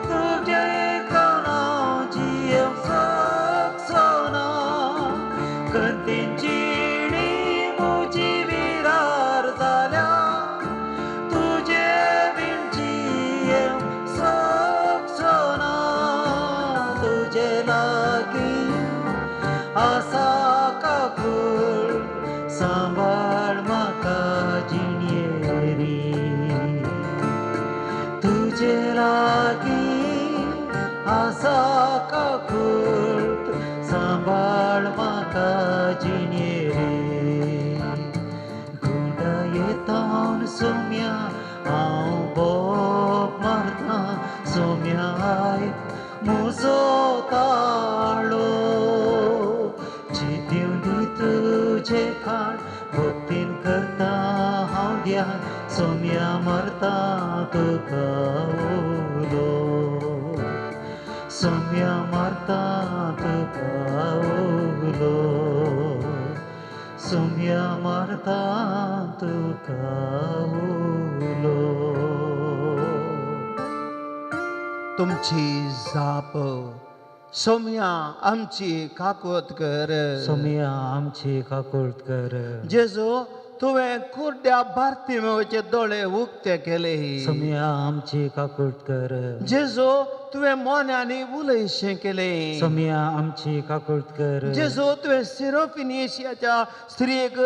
तुजें खाण हांव जियेवंक शकचो ना. खंतीन जिणी म्हजी विरार जाल्या, तुजे बीन जियेवंक शकचो ना. तुजे लागीं आसा काकूट, सांबाळ म्हाका जिणेरी. तुजे लागीं आसा काकूट, सांबाळ म्हाका जिणेरी. गुंडा येतावन सोम्या हांव बोब मारता, सोम्या आयक म्हजो ताळो. चिंती तुजें खाण भक्तीन करता हांव ध्यान, सोम्या मारता तुका उलो. सोम्या मारता तुका उलो, सोम्या मारता तुका उलो. तुमची जाप सोम्या आमची काकूट कर. सोम्या आमची काकूट कर. जेजू तुवें कुर्ड्या बार्तिमेवाचे दोळे उक्ते केले. सोम्या आमची काकूट कर. जेजू तुवें मोन्यांनी उलयशें केलें. सोम्या आमची काकूट कर. जेजू तुवें सिरोफिनिशियाच्या स्त्रियेक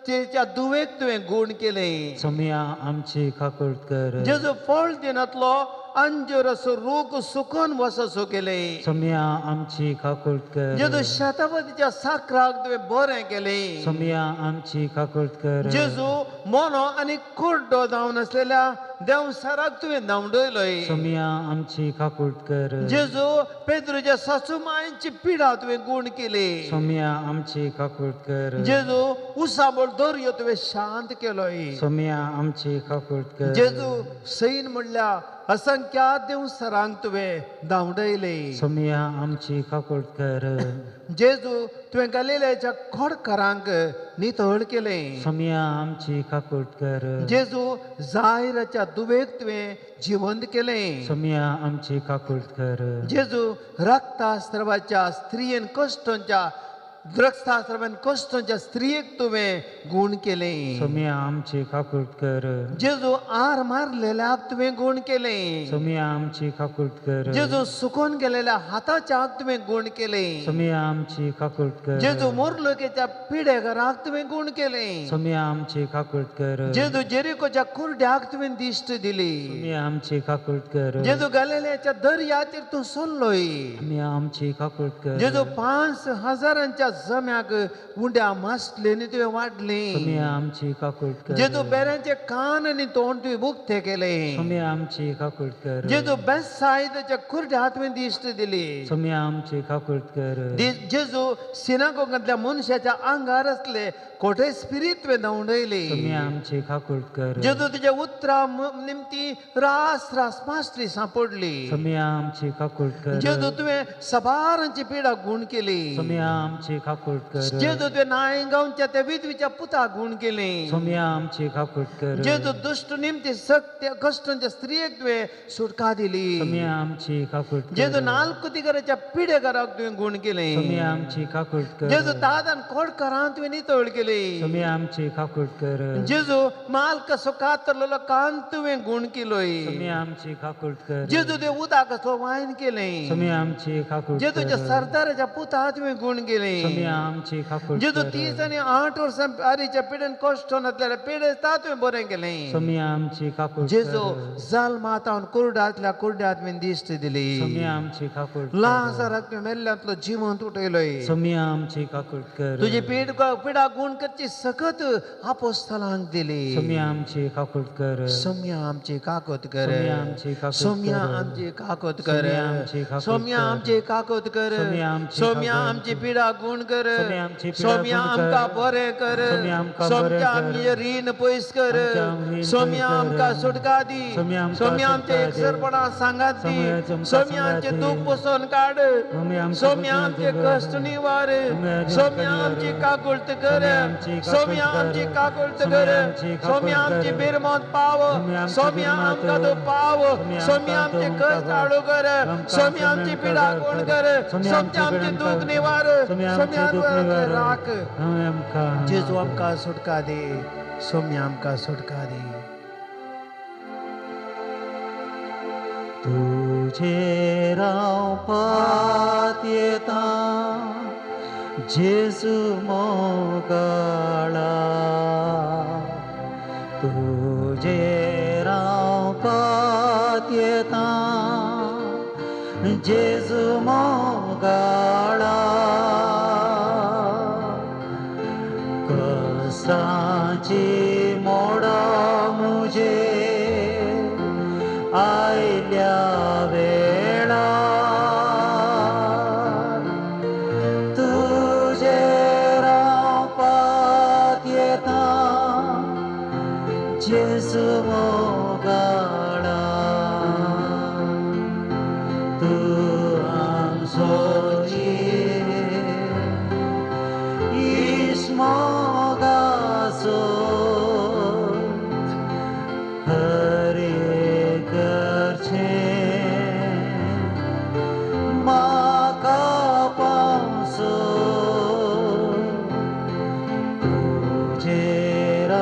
तेच्या दुवेक तुवें गूण केलें. सोम्या आमची काकूट कर. जेजू फळ दिनातलो अंजूराचो रूख सुकून वससो केलें. सोम्या आमची काकूट कर. जेजू शतावतीच्या साकराक तुवें बरें केलें. सोम्या आमची काकूट कर. जेजू मोनो आनी कुड्डो जावन आसलेल्या देंवसाराक तुवें धांवडयलोय. सोम्या आमची काकूट कर. जेजू पेद्रूच्या सासू मांयची पिडा तुवें गूण केली. सोम्या आमची काकूट कर. जेजू उसाबळ दर्यो तुवें शांत केलोय. सोम्या आमची काकूट कर. जेजू सैन म्हणल्या असंख्या देंवसारांक तुवें धांवडयले. सोम्या आमची काकूट कर. जेजू तुवें गलिलेच्या खोडकारांक नितळ केलें. सोम्या आमची काकूट कर. जेजू जायराच्या दुवेक तुवें जिवंत केलें. सोम्या आमची काकूट कर. जेजू रक्तास्रावाच्या स्त्रियेन कश्टांच्या रक्तास्रावान कश्टांच्या स्त्रियेक तुवें गूण केलें. सोम्या आमची काकूट कर. जेजू आर मारलेल्याक तुवें गूण केलें. सोम्या आमची काकूट कर. जेजू सुकून गेलेल्या हाताच्याक तुवें गूण केलें. सोम्या आमची काकूट कर. जेजू मोरलोकेच्या पिडेघराक तुवें गूण केलें. सोम्या आमची काकूट कर. जेजू जेरिकोच्या कुर्ड्याक तुवें दिश्ट दिली. सोम्या आमची काकूट कर. जेजू गलिलेच्या दर्याचेर तूं सोल्लोय. सोम्या आमची काकूट कर. जेजू 5000 जम्याक उंड्या मासलेनी तुवें वाडली. सोम्या आमची काकूट कर. जेजू बेऱ्यांचे कान आनी तोंड तुवें उक्ते केले. सोम्या आमची काकूट कर. जेजू बेसायदाच्या कुर्ड्या तुवें दिश्ट दिली. सोम्या आमची काकूट कर. जेजू सिनागोगांतल्या मनशाच्या आंगार आसले कोठे स्पिरीत तुवें धांवडयली. सोम्या आमची काकूट कर. जेजू तुज्या उतरां निमती रास रास मासली सांपडली. सोम्या आमची काकूट कर. जेजू तुवें सबारांची पिडा गूण केली. सोम्या आमची काकूट कर. जेजू तुवें नायगांवच्या त्या विधवीच्या पुताक गूण केली. सोम्या आमची काकूट कर. जेजू दुश्ट निमती सत्य कश्टांच्या स्त्रियेक तुवें सुटका दिली. सोम्या आमची काकूट कर. जेजू नालकुतीकराच्या पिडेघराक तुवें गूण केलें. सोम्या आमची काकूट कर. जेजू दादान कोडकारान तुवें नितळ केली. सोम्या आमची काकूट कर. जेजू मालकाचो कातरलेलो कान तुवें गूण केलोय. सोम्या आमची काकूट कर. जेजू तुवें उदकाचो वायन केलें. सोम्या आमची काकूट कर. जेजूच्या सरदाराच्या पुता तुवें गूण केलें. सोम्या आमची काकूट कर. जेजू 38 वर्सां आरीच्या पिडेन कश्ट नासलेल्या पिडेस्ता तुवें बरें केलें. सोम्या आमची काकूट कर. जेजू जाल्मातावन कुर्डांतल्या कुर्ड्यात तुवें दिश्ट दिली. सोम्या आमची काकूट कर. लाजाराक तुवें मेल्ल्यांतलो जिवंत उठयलोय. सोम्या आमची काकूट कर. तुजी पिडा गूण करची सकत आपोस्तलांक दिली. सोम्या आमची काकूट कर. सोम्या आमची काकूट कर. सोम्या आमची काकूट कर. सोम्या आमची काकूट कर. सोम्या आमची काकूट कर. सोम्या आमची पिडा गूण कर. सोम्या आमकां बरें कर. सोम्या आमचें रीण पयस कर. सोम्या आमकां सुटका दी. सोम्या आमचें एकसरपणा सांगात दी. सोम्या आमचें दूख पुसून काड. सोम्या आमचे कश्ट निवार. सोम्या आमची काकूट कर. सोम्या आमची काकूट कर. सोम्या आमची बिरमोत पाव. सोम्या आमकां तूं पाव. सोम्या आमचे कश्ट हाडू कर. सोम्या आमची पिडा गूण कर. सोम्या आमचें दूख निवार. सोम्या राख. जेजू आमकां सुटका दी. सोम्या आमकां सुटका दी. तुझे रावपात येता जेजू मोगाळा. तुझे रावपात येता जेजू मोगाळा. कष्टाची मोडा मुझे आयल्या वेळा. तुझे रावपात येता जेजू मोगाळा. तूं आमचो इश्ट मोगाचो हर एक करचें म्हाका पावसो. तुजेर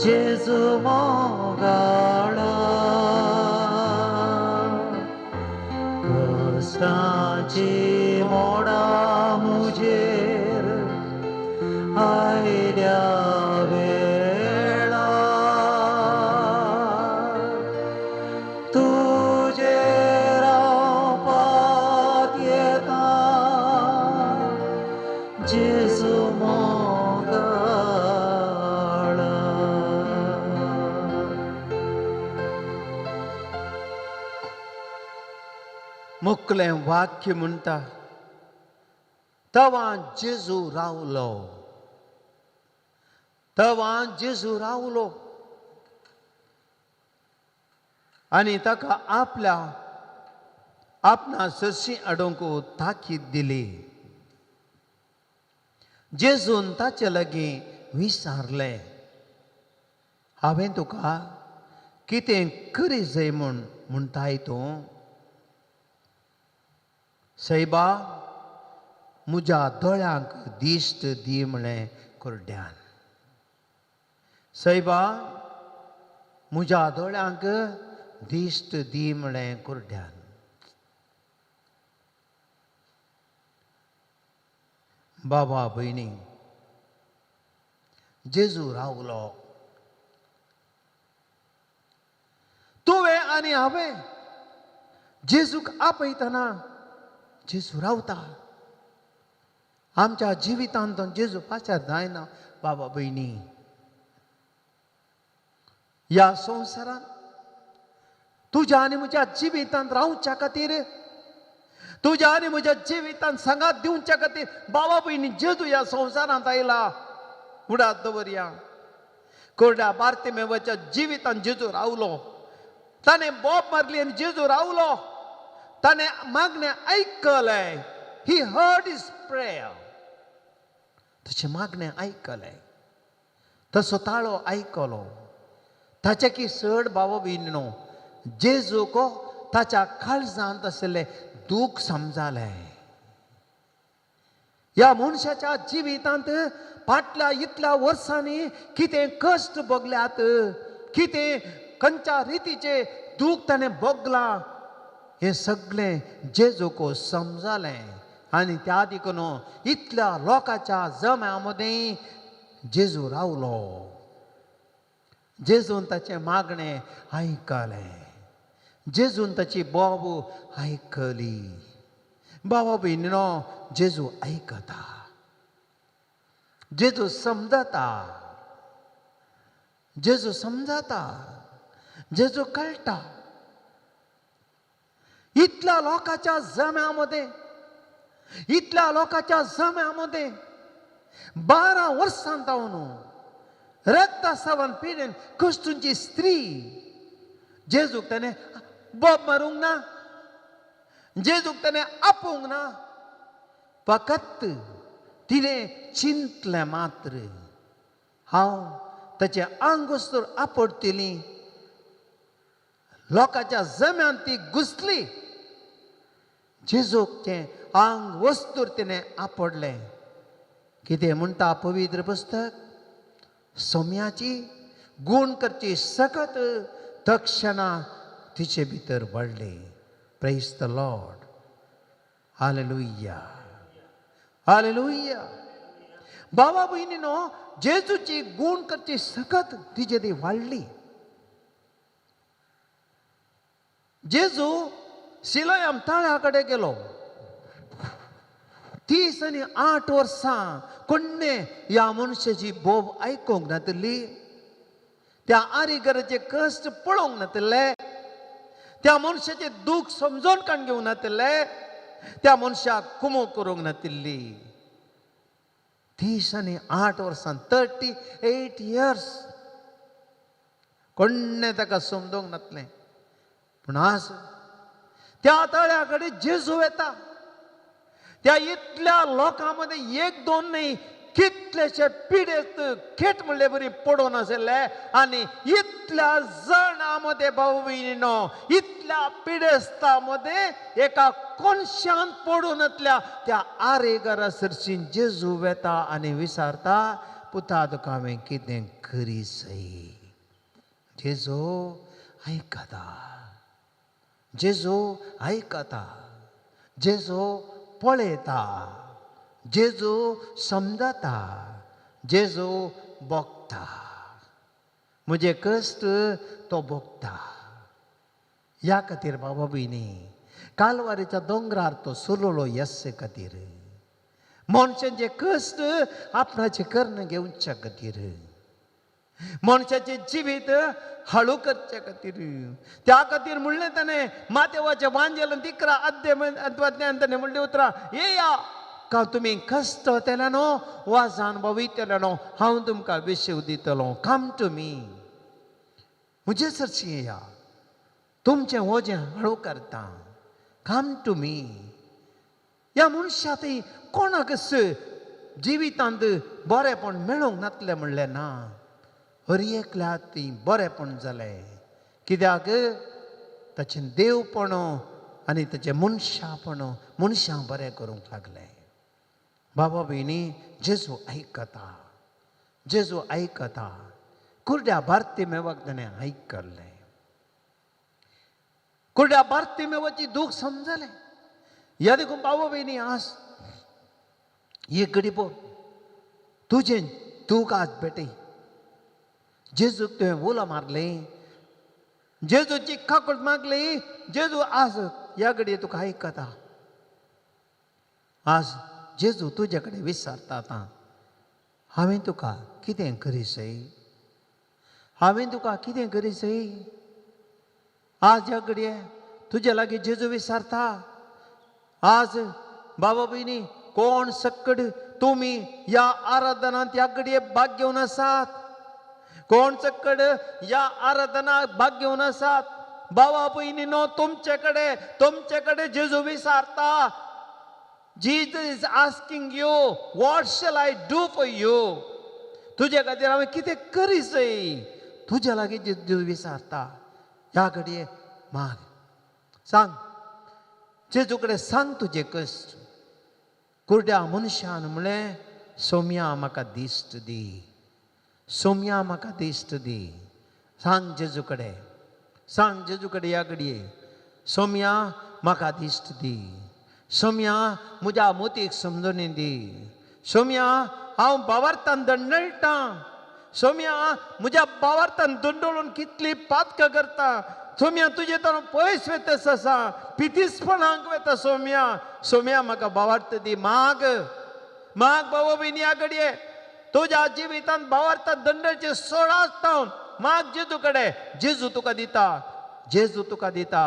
जेजू मोगाळा, कश्टांची मोडा मुजेर आयल्या वेळा, तुजेर हांव पातयेतां जेजू मोगाळा. मुकलें वाक्य म्हणटा, तवा जेजू रावलो, तवा जेजू रावलो आनी ताका आपल्या आपणा सरशी हाडूंक ताकीद दिली. जेजून ताचे लागीं विचारलें, हांवें तुका कितें करी जाय म्हूण म्हणटाय तूं? सायबा, म्हज्या दोळ्यांक दिश्ट दी म्हळें कुरड्यान. सायबा, म्हज्या दोळ्यांक दिश्ट दी म्हळें कुरड्यान. बाबा भयणी, जेजू रावलो. तुवें आनी हांवें जेजूक आपयतना जेजू रावता. आमच्या जिवितांत जेजू पाचार जायना. बाबा भयणी, ह्या संवसारांत तुज्या आनी म्हज्या जिवितांत रावच्या खातीर, तुज्या आनी म्हज्या जिवितांत सांगात दिवच्या खातीर बाबा भयणी जेजू ह्या संवसारांत आयला. उडात दवरया, कोरड्या बार्तिमेवाच्या जिवितांत जेजू रावलो. ताणें बोब मारली आनी जेजू रावलो. ताणें मागणें आयकलें. He heard his prayer. ताचें मागणें आयकलें, तसो ताळो आयकलो. ताचे की चड बाबा भयणीनो जेजूक ताच्या काळजांत आशिल्लें दूख समजालें. ह्या मनशाच्या जिवितांत फाटल्या इतल्या वर्सांनी कितें कश्ट भोगल्यात, कितें खंयच्या रितीचें दूख ताणें भोगलां, हें सगळें जेजूक समजालें. आनी त्या देखून इतल्या लोकांच्या जम्या मदीं जेजू रावलो. जेजून ताचें मागणें आयकलें, जेजून ताची बोब आयकली. बाबा भयणीनो, जेजू आयकता, जेजू समजता, जेजू समजता, जेजू कळटा. इतल्या लोकांच्या जम्या मदें, इतल्या लोकांच्या जम्या मदें 12 वर्सां जावन रक्तस्रावान पिडेन कश्टूंची स्त्री जेजूक ताणें बोब मारूंक ना, जेजूक ताणें आपोवंक ना, फकत तिणें चिंतलें मात्र, हांव ताचें आंग वस्तूर आपडटली. लोकांच्या जम्यांत ती घुसली. जेजूक तें आंग वस्तूर तिणें आपडलें. कितें म्हणटा पवित्र पुस्तक? सोम्याची गूण करची सकत तक्षणा तिचे भितर वाडली. Praise the Lord. Hallelujah, hallelujah. बाबा भयणीनो, जेजूची गूण करची सकत तिचे ती वाडली. जेजू सिलोयाम तळ्या कडेन गेलो. 38 वर्सां कोण्णे ह्या मनशाची बोब आयकूंक नातिल्ली, त्या आरीगराचे कश्ट पळोवंक नातिल्ले, त्या मनशाचें दूख समजून काण घेवंक नातिल्ले, त्या मनशाक कुमो करूंक नातिल्ली. 38 वर्सां, 38 इयर्स कोण्णे ताका समजूंक नातलें. पूण आज त्या तळ्या कडेन जेजू येता. त्या इतल्या लोकां मदें एक दोन न्हय कितलेशे पिडेस्त खेट म्हणले बरी पडून आशिल्ले. आनी इतल्या जाणां मदें भाव भयणीनो, इतल्या पिडेस्ता मदें एका कोनशान पडून आसल्या त्या आरेगरा सरशीं जेजू वेता आनी विचारता, पुता तुका हांवें कितें करी सई. जेजू आयकता, जेजू आयकता, जेजू पळयता, जेजू समजता, जेजू भोगता. म्हजे कश्ट तो भोगता. ह्या खातीर बाबा भयणी कालवारीच्या दोंगरार तो सोललो येसे खातीर, मनशांचे कश्ट आपणाचे कर्ण घेवच्या खातीर, मनशाचें जिवीत हळू करचे खातीर. त्या खातीर म्हणलें ताणें मातेवाच्या वांजेल 11 अध्याय ताणें म्हणलें उतरां, येया का तुमी कश्ट वतले न्हू वाजान भोंवयतले न्हू, हांव तुमकां विशेव दितलो. कम टू मी, म्हजे सरशी येया, तुमचें वजें हळू करता. Come to me. ह्या मनशा थंय कोणाकच जिवितांत बरेंपण मेळूंक नातलें म्हणलें ना, हर एकल्या ती बरेंपण जालें. कित्याक ताचें देवपण आनी ताचें मनशापण मनशां बरें करूंक लागलें. बाबा भयणी जेजू आयकता, जेजू आयकता. कुर्ड्या बार्तिमेवाक ताणें आयकल्लें, कुर्ड्या बार्तिमेवाची दूख समजलें. ह्या देखून बाबा भयणी आज एक घडी पळय तुजें दूख आज भेटय. जेजूक तुवें उलो मारलें, जेजूची काकूट मागली, जेजू आज ह्या घडये तुका आयकता. आज जेजू तुजे कडेन विचारता आतां, हांवें तुका कितें करी सई, हांवें तुका कितें करी सई. आज ह्या घडये तुजे लागीं जेजू विचारता. आज बाबा भयणी कोण सक्कड तुमी ह्या आराधनांत ह्या घडये भाग घेवन आसात, कोण सक्कड ह्या आराधनाक भाग घेवन आसात. बाबा भयणी न्हू, तुमचे कडेन, तुमचे कडेन जेजू विचारता. Jesus is asking you, what shall I do for you? तुजे खातीर हांवें कितें करी सई, तुज्या लागीं जेजू विचारता. ह्या घडये माग, सांग जेजू कडेन, सांग तुजे कश्ट. कुर्ड्या मनशान म्हणलें, सोम्या म्हाका दिश्ट दी, सोम्या म्हाका दिश्ट दी. सांग जेजू कडेन, सांग जेजू कडेन ह्या घडये, सोम्या म्हाका दिश्ट दी, सोम्या म्हज्या मोतीक समजून दी, सोम्या हांव बावार्थान दंडळटां, सोम्या म्हज्या बावार्थान दंडळून कितली पातकां करता, सोम्या तुजे तर पयस वेतस आसा, पितीसपणाक वेता. सोम्या, सोम्या म्हाका बावार्थ दी. माग, माग बाबा भयणी ह्या घडये तुज्या जिवितांत बावार्थान दंडळचे सोळा जावन माग जेजू कडेन, जेजू तुका दिता, जेजू तुका दिता.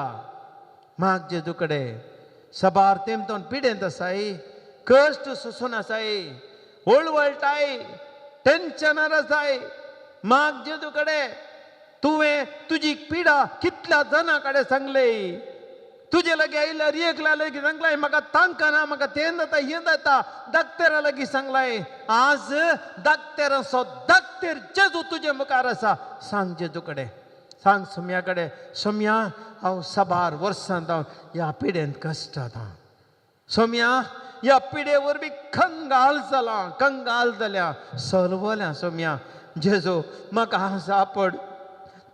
माग जेजू कडेन. सबार तेमतोन पिडेंत आसाय, कश्ट सोसून आसाय, वळवळटाय, टेन्शनार आसाय, माग जेजू कडेन. तुवें तुजी पिडा कितल्या जाणां कडेन सांगले, तुजे लागीं आयल्यार एकल्या लागीं सांगलाय म्हाका तांकां ना, म्हाका तें जाता हें जाता, दाक्तेरा लागीं सांगलाय. आज दाक्तेराचो दाक्तेर जेजू तुजे मुखार आसा. सांग जेजू कडेन, सांग सोम्या कडेन, सोम्या हांव साबार वर्सां हांव ह्या पिडेंत कश्ट आतां, सोम्या ह्या पिडे वरवीं कंगाल जालां, कंगाल जाल्या, सलवल्या. सोम्या जेजू म्हाका सापड,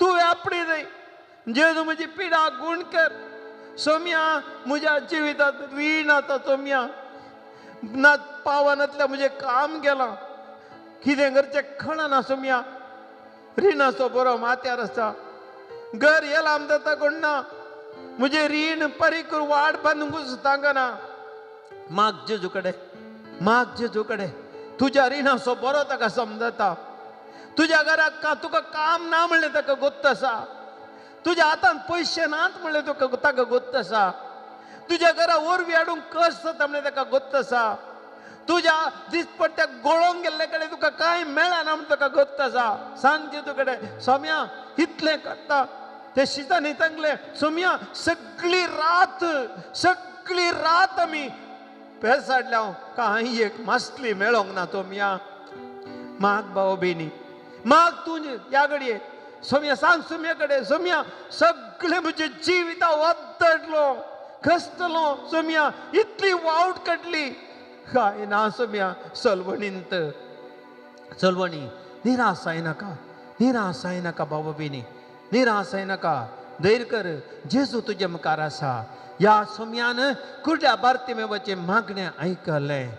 तुवें आपणी न्हय जेजू म्हजी पिडा गूण कर. सोम्या म्हज्या जिवितांत रीण आतां सोम्या ना पावनातल्या म्हजें काम गेलां, कितें करचें कळना सोम्या. रिणाचो बरो माथ्यार आसा, घर येलाम जाता कोण ना, म्हजें रीण परीक वाड बांदूंक तांकना. माग जेजू कडेन, माग जेजू कडेन. तुज्या रिणाचो बरो ताका समजता. तुज्या घराक तुका काम ना म्हणलें ताका गोत्त आसा, तुज्या हातांत पयशे नात म्हणलें तुका ताका गोत्त आसा, तुज्या घरा वरवीं हाडूंक कश्ट जाता म्हणलें ताका गोत्त आसा, तुज्या दिसपट्ट्या गोळोंक गेल्ले कडेन तुका कांय मेळना म्हण तुका गोत्त आसा. सांग जेजू कडेन, सोम्या इतलें करता. ते शितांनी सांगलें, सोम्या सगळी रात, सगळी रात आमी पेसाडल्या, कांय एक मासली मेळोंक ना. सोम्या माग भाव भयणी, माग तूं ह्या घडये. सोम्या सांग सोम्या कडेन, सोम्या सगळें म्हजें जिविता वदडलो, खसतलो सोम्या, इतली वावट काडली, कांय ना सोम्या सलवणींत. चलवणी निराश जायनाका, निराश जायनाका बाबा भयणी, निराश जायनाका, धैर्य कर, जेजू तुजे मुखार आसा. ह्या सोम्यान कुर्ड्या बार्तिमेवाचें मागणें आयकलें.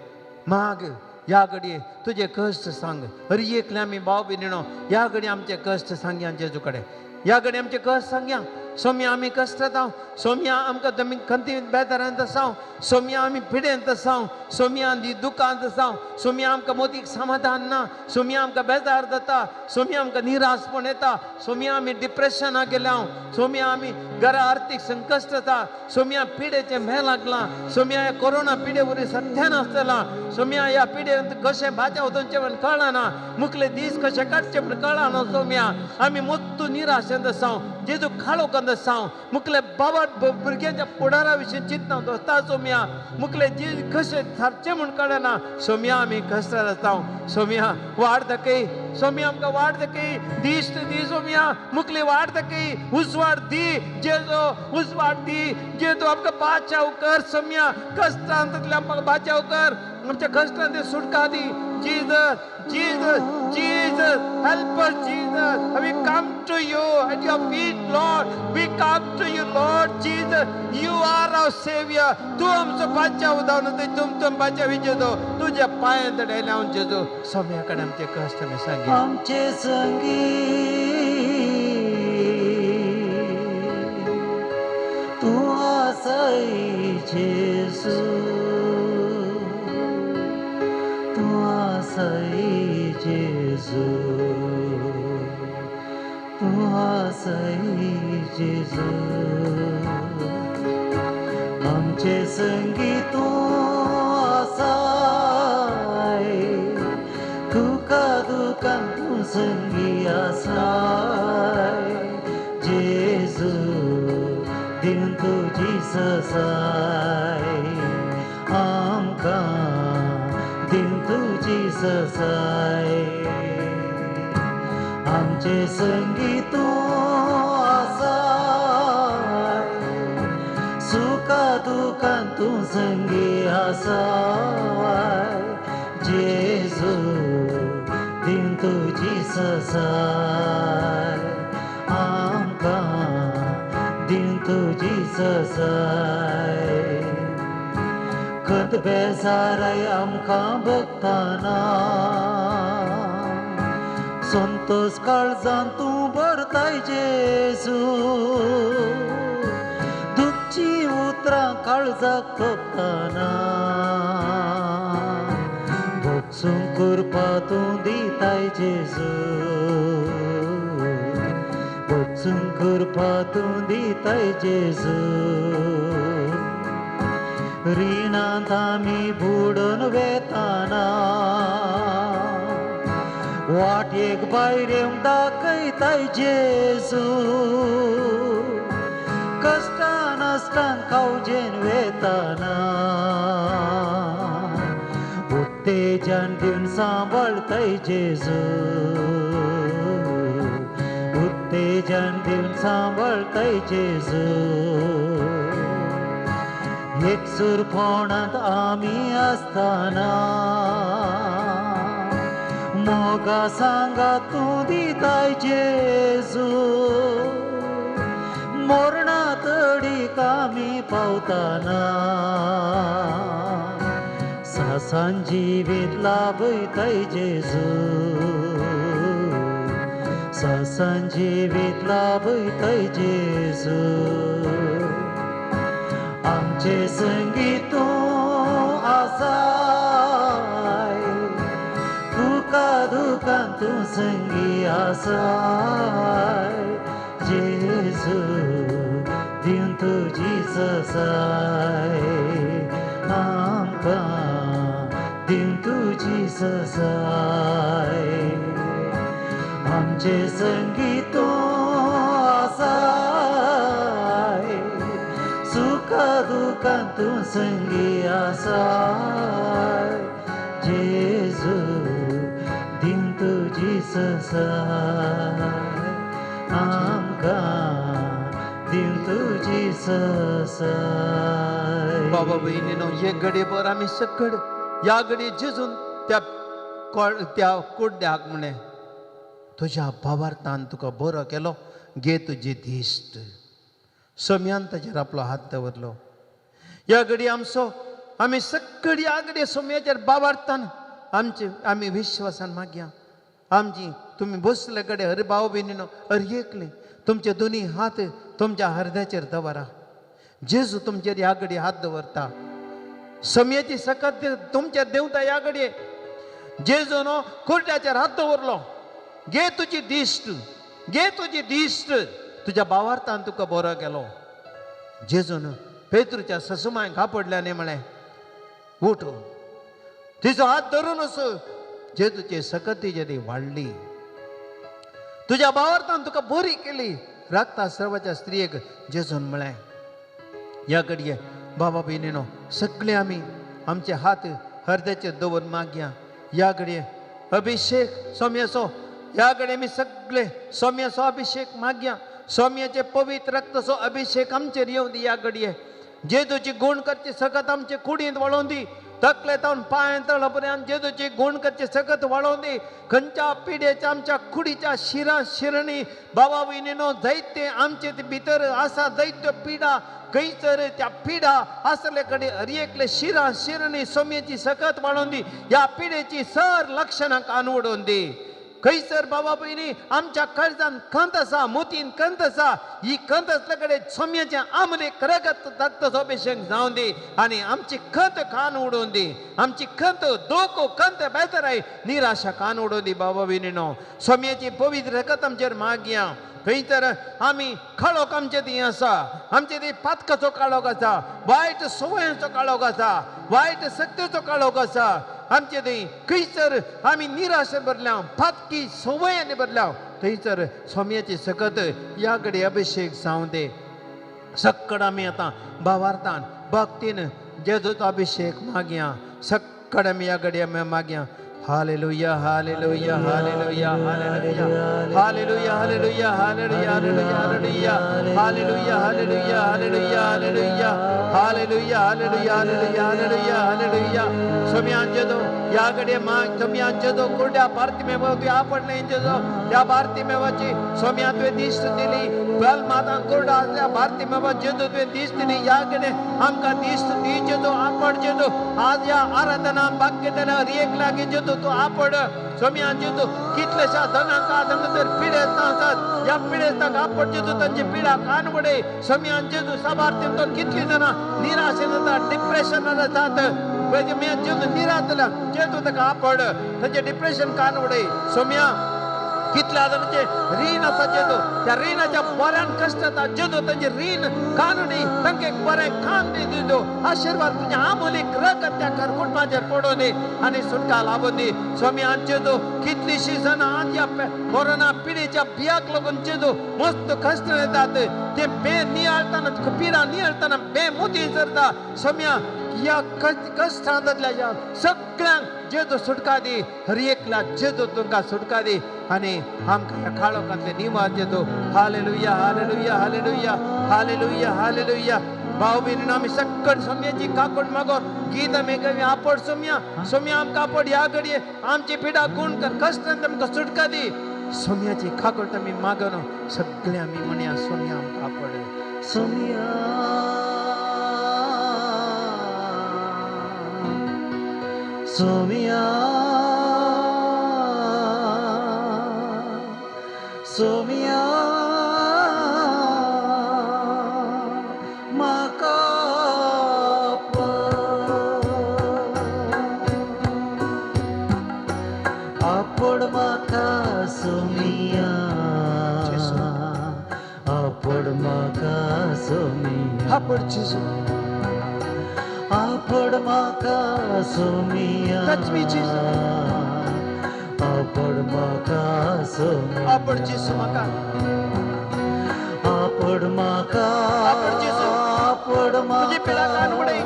माग ह्या घडये तुजे कश्ट सांग. हर एकले आमी भाव भयणीनो ह्या घडये आमचे कश्ट सांगया जेजू कडेन, ह्या घडये आमचे कश्ट सांगया. सोम्या आमी कश्ट जावं, सोम्या आमकां तुमी खंती बेजारांत आसाव, सोम्या आमी पिडेंत आसाव, सोम्या दुखांत आसाव, सोम्या आमकां मोतीक समाधान ना, सोम्या आमकां बेजार जाता, सोम्या आमकां निराशपण येता, सोम्या आमी डिप्रेशनाक गेल्या, सोम्या आमी घरा आर्थीक संकश्ट जाता, सोम्या पिडेचें भें लागलां, सोम्या ह्या कोरोना पिडे वरी सत्यानाश जाला, सोम्या ह्या पिडेंत कशें भाज्या वचचें म्हण कळना, मुखले दीस कशे काडचे म्हण कळना. सोम्या आमी मोत्तू निराशेंत आसाव, जेजू काळोखांत आसाव, मुखले बाबा भुरग्यांच्या फुडारा विशीं चिंतना दवरता. सोम्या मुखले जी कशें थारचें म्हूण कळना. सोम्या आमी कश्टार आसाव. सोम्या वाड दाखय, सोम्या आमकां वाड दाखय, दीस दी सोम्या मुखली वाड दाखय, उजवाड दी जेजो, उजवाड दी जेजो, आमकां बाचाव कर. सोम्या कश्टांतल्या आमकां बाचाव कर, आमच्या कश्टांत सुटका दी. Jesus, Jesus, Jesus, help us, Jesus. We come to you at your feet, Lord. We come to you, Lord Jesus. You are our Savior. तूं आमचो बाचाव जावन तुम बाचाव जेजो, तुज्या पांयांत आयल्या हांव जेजो. सोम्या कडेन आमचे कश्ट आमी सांगया. आमचे संगी तूं आसाय जेजू, तूं आसाय जेजू, तूं आसाय जेजू. आमचे संगी तूं आसाय, तुका दुकान तूं संगी आसाय जेजू, दिवन तुजी ससाय आमकां, दिवन तुजी ससाय. आमचे संगी तूं आसाय, सुखा दुखान तूं संगी आसाय जेजू, दिवन तुजी ससाय आमकां, दिवन तुजी ससाय. खंत बेजाराय आमकां भोगताना, संतोष काळजान तूं भरताय जेजू, दुखची उतरां काळजाक तोपताना, भोगसूंक कृपा तूं दिताय जेजू, भोगसूंक कृपा तूं दिताय जेजू. रिणांत आमी बुडून वेताना, वाटेक भायर येवंक दाखयताय जेजू, कश्टान नाश्टान खावजेन वेताना, उत्तेजन दिवन सांबाळताय जेजू, उत्तेजन दिवन सांबाळताय जेजू. एकसूरपणांत आमी आसतना, मोगा सांगा तूं दिताय जेजू, मोरणा तडीक आमी पावताना, सासान जिवीत लाभयताय जेजू, सासान जिवीत लाभयताय जेजू. आमचे संगी तूं आसाय, तुका दुकान तूं संगी आसाय जेजू, दिवन तुजी ससाय आमकां, दिवन तुजी ससाय. आमचे संगी तूं आसाय, सुखा दुखान तूं संगी आसाय जेजू, दिवन तुजी ससाय आमकां, दिवन तुजी ससाय. बाबा भयणीनो, एक घडये भर आमी सकड ह्या घडये जेजून त्या त्या कुड्ड्याक म्हणलें, तुज्या भावार्थान तुका बरो केलो, घे तुजी दिश्ट. सोम्यान ताचेर आपलो हात दवरलो. ह्या घडी आमचो आमी सगळी ह्या घडये सोम्याचेर भावार्थान आमचे आमी विश्वासान मागया. आमची तुमी बसले कडेन हर भाव भयणीनो हर एकले तुमचे दोनी हात तुमच्या हृदयाचेर दवरा. जेजू तुमचेर ह्या घडये हात दवरता. सोम्याची सकत तुमचेर देंवता. ह्या घडये जेजू न्हू कुर्ड्याचेर हात दवरलो, घे तुजी दिश्ट, घे तुजी दिश्ट, तुज्या भावार्थान तुका बरो केलो. जेजून पेत्रूच्या ससुमांक आपडल्याने म्हळें, उठ, तिचो हात धरून जेजूची सकती जेदी वाडली, तुज्या भावार्थान तुका बरी केली. रक्ता स्रवाच्या स्त्रियेक जेजून म्हळें. ह्या घडये बाबा भयणीनो सगळे आमी आमचे हात हृदयाचेर दवरून मागया. ह्या घडये अभिषेक सोम्याचो, ह्या घडये आमी सगळे सोम्याचो अभिषेक मागया. सोम्याचे पवित्र रक्ताचो अभिषेक आमचेर येवं दी. ह्या घडये जेजूची गुण करची सकत आमचे कुडींत वळोवन दी. तकले तावन पांय तळ पर्यंत जेजूची गुण करची सकत वळोवन दी. खंयच्या पिड्याच्या आमच्या कुडीच्या शिरा शिरणी बाबा भयणीनो जायते आमचे भितर आसा जायत्यो पिडा, खंयसर त्या पिडा आसले कडेन हर एकले शिरा शिरणी सोम्याची सकत वाडोवन दी. ह्या पिडेची सर लक्षणां कान उडोवन दी. खंयसर बाबा भयणी आमच्या काळजान खंत आसा, मोतीन खंत आसा, ही खंत आसले कडेन सोम्याचें आमलेक रगत रक्ताचो अभिषेक जावन दी आनी आमची खंत कान उडोवन दी. आमची खंत दोको खंत बेतराय निराशा कान उडोवन दी. बाबा भयणीनो सोम्याची पवित्र रगत आमचेर मागया. खंयसर आमी काळोख आमचे ती आसा, आमचे ती पातकाचो काळोख आसा, वायट संवयांचो काळोख आसा, वायट सक्तेचो काळोख आसा आमचे थंय. खंयसर आमी निराशे भरल्या, पातकी संवयांनी भरल्या, थंयसर सोम्याची सकत ह्या कडेन अभिषेक जावं दे. सक्कड आमी आतां भावार्थान भक्तीन जेजूचो अभिषेक मागया. सक्कड आमी ह्या कडेन आमी मागया. Hallelujah, hallelujah, hallelujah, hallelujah, hallelujah, hallelujah, hallelujah, hallelujah, hallelujah, hallelujah, hallelujah, hallelujah, hallelujah, hallelujah, hallelujah, hallelujah, hallelujah. सोम्यान जेजू ह्या घडये सोम्यान जेजू कुर्ड्या बार्तिमेव तुवें आपडलें जेजू, त्या बार्तिमेवाची सोम्या तुवें दिश्ट दिली. बल मातान कुर्डा आसल्या बार्तिमेवा जेजू तुवें दिश्ट दिली. ह्या घडये आमकां दिश्ट दी जेजू, आपड जेजू. आज ह्या आराधना भाग्यतल्या हर एक लागीं जेजू तूं आपड. सोम्यान जेजू कितल्याश्या जाणांक आज हांगासर पिडेस्त आसात, ह्या पिडेस्तांक आपड जेजू, तांची पिडा कान वडय. सोम्यान जेजू साबार तेमचो कितलीं जाणां निराशेन जातात, डिप्रेशनान जातात. जेजू निराश जाल्या जेजू ताका आपड, तांचें डिप्रेशन कान वडय. सोम्या कितल्या जाणांचें रीण आसा जेजू, त्या रिणाच्या बऱ्यान कश्ट जाता जेजू, तांचें रीण कान उडय, तांकां एक बरें काम दी जेजू. आशिर्वाद तुज्या आमोलीक रगत त्या कुटुंबाचेर पडोवन दी आनी सुटका लाबून दी. सोम्या जेजू कितलीशीं जाणां आज ह्या कोरोना पिडेच्या भियाक लागून जेजू मस्त कश्ट येतात, ते बे नियाळतना पिडा नियाळतना बे मोती सरता. सोम्या ह्या कश्टांतल्या ह्या सगळ्यांक जेजू सुटका दी. हर एकला जेजू तुमकां सुटका दी आनी आमकां ह्या काळोखांतले निवास जेजू. Hallelujah, hallelujah, hallelujah, hallelujah, hallelujah. भाव भयणीनो आमी सक्कड सोम्याची काकूट मागोर गीत आमी गावया. आपड सोम्या, सोम्या आमकां आपड. ह्या घडये आमची पिडा गुण कर, कश्टांत आमकां सुटका दी. सोम्याची काकूट आमी मागोन सगळे आमी म्हणया, सोम्या आमकां आपड. सोम्या सोम्या सोम्या म्हाका आपड, म्हाका सोम्या आपड, म्हाका सोम्या आपड जेजू, आपड म्हाका सोम्या. Touch me, Jesus. आपड म्हाका सोम्या, आपड जेजू म्हाका, आपड म्हाका, आपड जेजू, आपड तुजी पिडा कान उडय.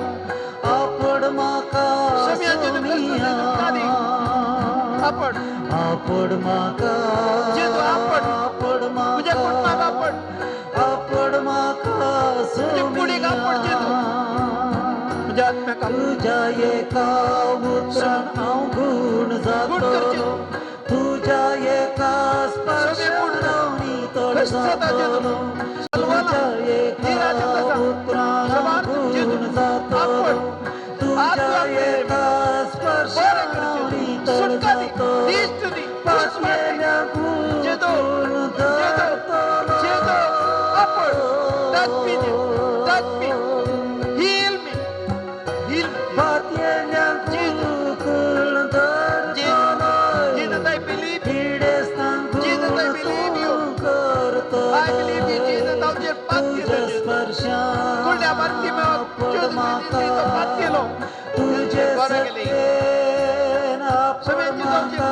आपड म्हाका सोम्या जेजू सोम्या, सुटका दी. आपड आपड म्हाका जेजू, आपड. आपड तुज्या कुटुंबाक आपड, आपड म्हाका तुज्या कुडीक आपड जेजू, सोम्या. तुज्या आत्म्याक तुज्या एका उतरान हांव गूण गुण जातलो करचें. तुज्या एका स्पर्शान हांव नितळ कश्टता जेजू. जातलो सलवाना. तुज्या एका निराशेत आसा. उतरान हांव सवार जेजू. गूण जातलो आपड. तुज्या आत्म्याक एका बरें स्पर्शान हांव करचें. नितळ सुटका दी. जातलो दिश्ट दी. उस्वास दी. पातयेल्या जेजू. गुण जेजू. जेजू. आपड. Touch me, Jesus. Touch me. Heal me. Heal me. पातयेल्या Jesus. गुण धरतलो Jesus, I believe. पिडेस्तांक Jesus, I believe you. करतलो I believe you, Jesus. हांव तुजेर पात तुज्या केलो, Jesus. स्पर्शान कुडल्या बार्तिमेवाक आपड जेजू म्हाका. क्रिस्ताचो पात केलो. तुजे बरें केलें. सत्तेन आपड सगळ्यांची जावची म्हाका.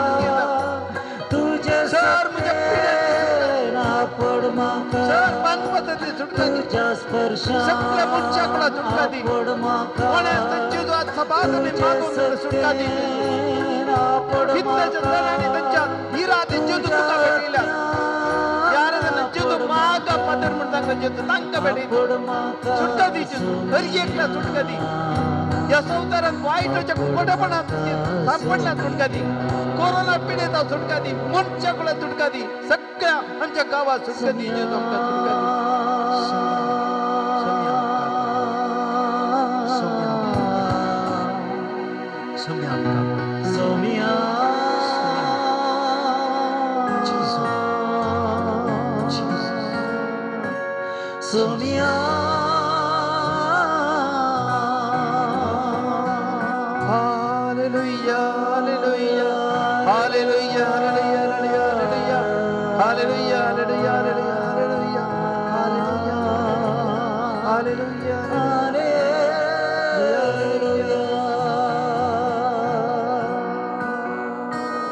तुजे सर, म्हज्या सत्तेन आपड म्हाका. सर, पानपतांतली सुटका दी. तुज्या स्पर्शान सगळ्या मनशाक सुटका दी. आपड म्हाका. कोणें जेजू आज सभास आनी तुजे मागून सुटका दी. सत्तेन आपड कितल्याच्या म्हाका. जणांनी तांच्या इरादे जेजू तुका भेटयल्या. यार जेजू मागा फादर म्हण तांकां जेजू तांकां भेटयता. आपड म्हाका. सुटका दी जेजू. हर एकल्या सुटका दी. ह्या संवसारात वायटाच्या खोटेपणात सापडल्या सुटका दी. कोरोना पिडेता सुटका दी. मनशाक सुटका दी. सगळ्या आमच्या गांवात सुटका दी जेजू. आमकां सुटका दी. सोम्या आमकां. सोम्या. जेजू. जेजू. Saumya. Hallelujah, hallelujah, hallelujah, hallelujah, hallelujah, hallelujah, hallelujah, hallelujah, hallelujah, hallelujah, hallelujah.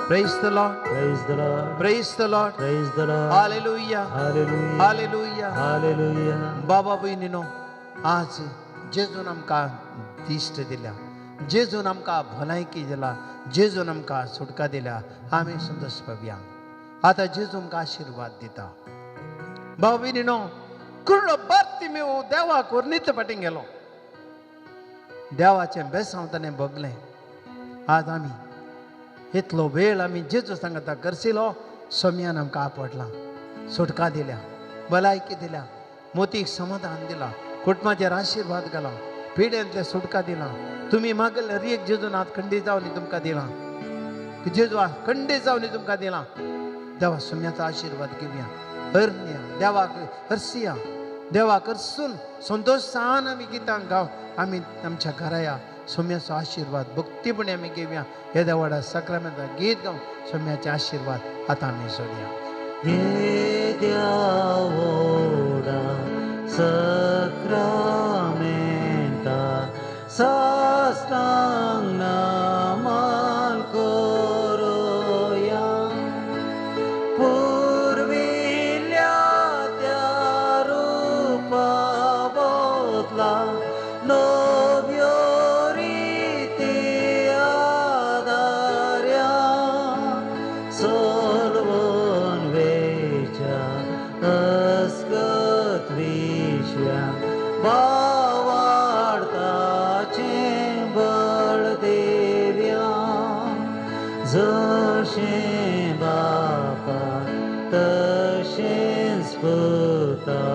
Praise the Lord. Praise the Lord. Praise the Lord. Praise the Lord. Hallelujah. Hallelujah. Hallelujah. Hallelujah. बाबा भयणीनो, आज जेजून आमकां दिश्ट दिल्या, जेजून आमकां भलायकी दिला, जेजून आमकां सुटका दिल्या. आमी संतोश पावया. आतां जेजू आमकां आशिर्वाद दिता. बाबा भयणीनो, कुर्डो बार्तिमेव देवाक व्हरनीत फाटीं गेलो. देवाचें बेसांव ताणें भोगलें. आज आमी इतलो वेळ आमी जेजू सांगता करसिलो. सोम्यान आमकां आपडला, सुटका दिल्या, भलायकी दिल्या, मोतीक समाधान दिला, कुटुंबाचेर आशिर्वाद घाला, पिड्यांतले सुटका दिला. तुमी मागले एक जेजून आज खंडीत जावन तुमकां दिला. जेजू आज खंडीत जावन तुमकां दिला. देवा सोम्याचो आशिर्वाद घेवया. हरनिया देवाक हरसिया. देवाक हरसून संतोशान आमी गितां गाव. आमी आमच्या घरा या. सोम्याचो आशिर्वाद भक्तीपणे आमी घेवया. हे देवाडा साक्रामेंता गीत गावन सोम्याचे आशिर्वाद आतां आमी सोडया. येद्या व्हडा सक्रामेंता साष्टांग नमन करुया. पुर्विल्ल्या त्या रुपा बदला नव्यो रिती आदार्या. सोलवून वेच्या अस्कत विश्व्या भावार्थाचें बळ देव्या. जशें बापा तशेंच पुता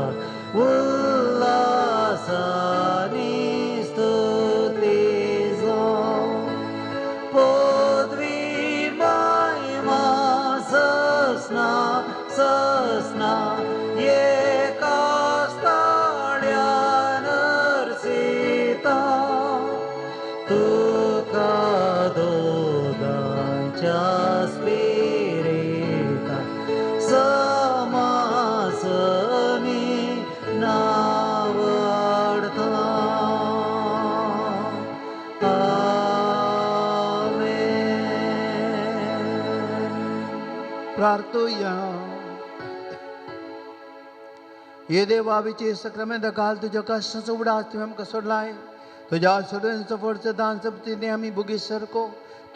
उल्हासानी स्तुती जावं. पदवी महिमा ससना ससना एका स्थाळ्या नरसिता. तुका दोगांच्या स्पिरिता समासमी नावडता. आमेन. प्रार्थुया. ये देवा, विचे सक्रामेंत काल तुज्या कश्टाचो उडास तुवें आमकां सोडलाय. तुज्या सोडून फडचो दान सप्तीने आमी भुगी सरको.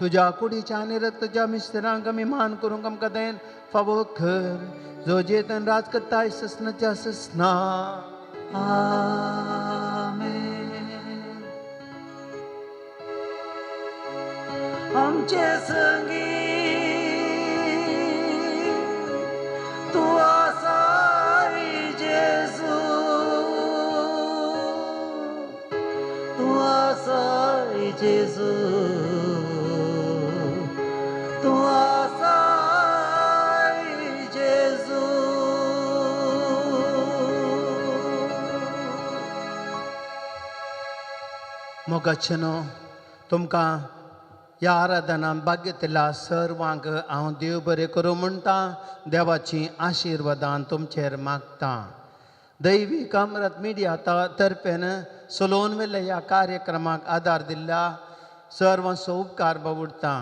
तुज्या कुडीच्या आनी रक्ताच्या मिस्त्रांक आमी मान करूंक आमकां then फावो कर, जो जेतन राज करताय ससनाच्या ससना. आमेन. आमचे संगी तूं आसाय जेजू, तूं आसाय जेजू, तूं आसाय जेजू. मोगाचेनो तुमकां ह्या आराधनान भाग्यतल्या सर्वांक हांव देव बरें करूं म्हणटा. देवाची आशिर्वादान तुमचेर मागता. दैवीक अमृत मिडिया तर्फेन सलोन वेल्या ह्या कार्यक्रमाक आदार दिल्ल्या सर्वांचो उपकार बावुडटा.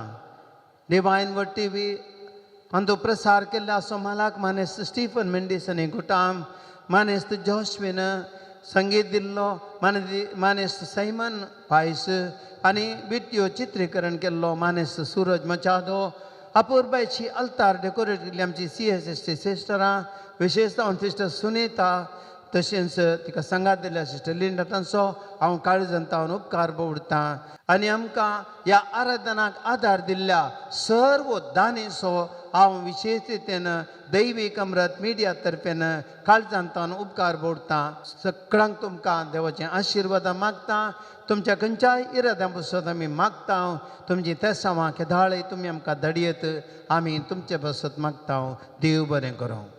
डिवायन वर्ड टीव्ही अंदू प्रसार केल्ल्या असो मालाक मानेस्त स्टीफन मेंडीस आनी गुटाम, मानेस्त जॉश्विन संगीत दिल्लो, मानेस्त सैमन पायस आनी विडियो चित्रीकरण केल्लो मानेस्त सूरज मचादो, अपूर्बायची अल्तार डेकोरेट केल्ली आमची CSST सिस्टरां, विशेश जावन सिस्टर सुनीता, तशेंच तिका सांगात दिल्या सिस्टर लिंडा, तांचो हांव काळजान तावन उपकार बोवडतां. आनी आमकां ह्या आराधनाक आदार दिल्ल्या सर्व दानीचो हांव विशेश रितीन दैवीक अमृत मिडिया तर्फेन काळजान तावन उपकार बोवडतां. सगळ्यांक तुमकां देवाचें आशिर्वादां मागता. तुमच्या खंयच्याय इराद्यां पासत आमी मागता. तुमची तेसांवां केदाळय तुमी आमकां धाडयत आमी तुमचे पासत मागता. देव बरें करूं.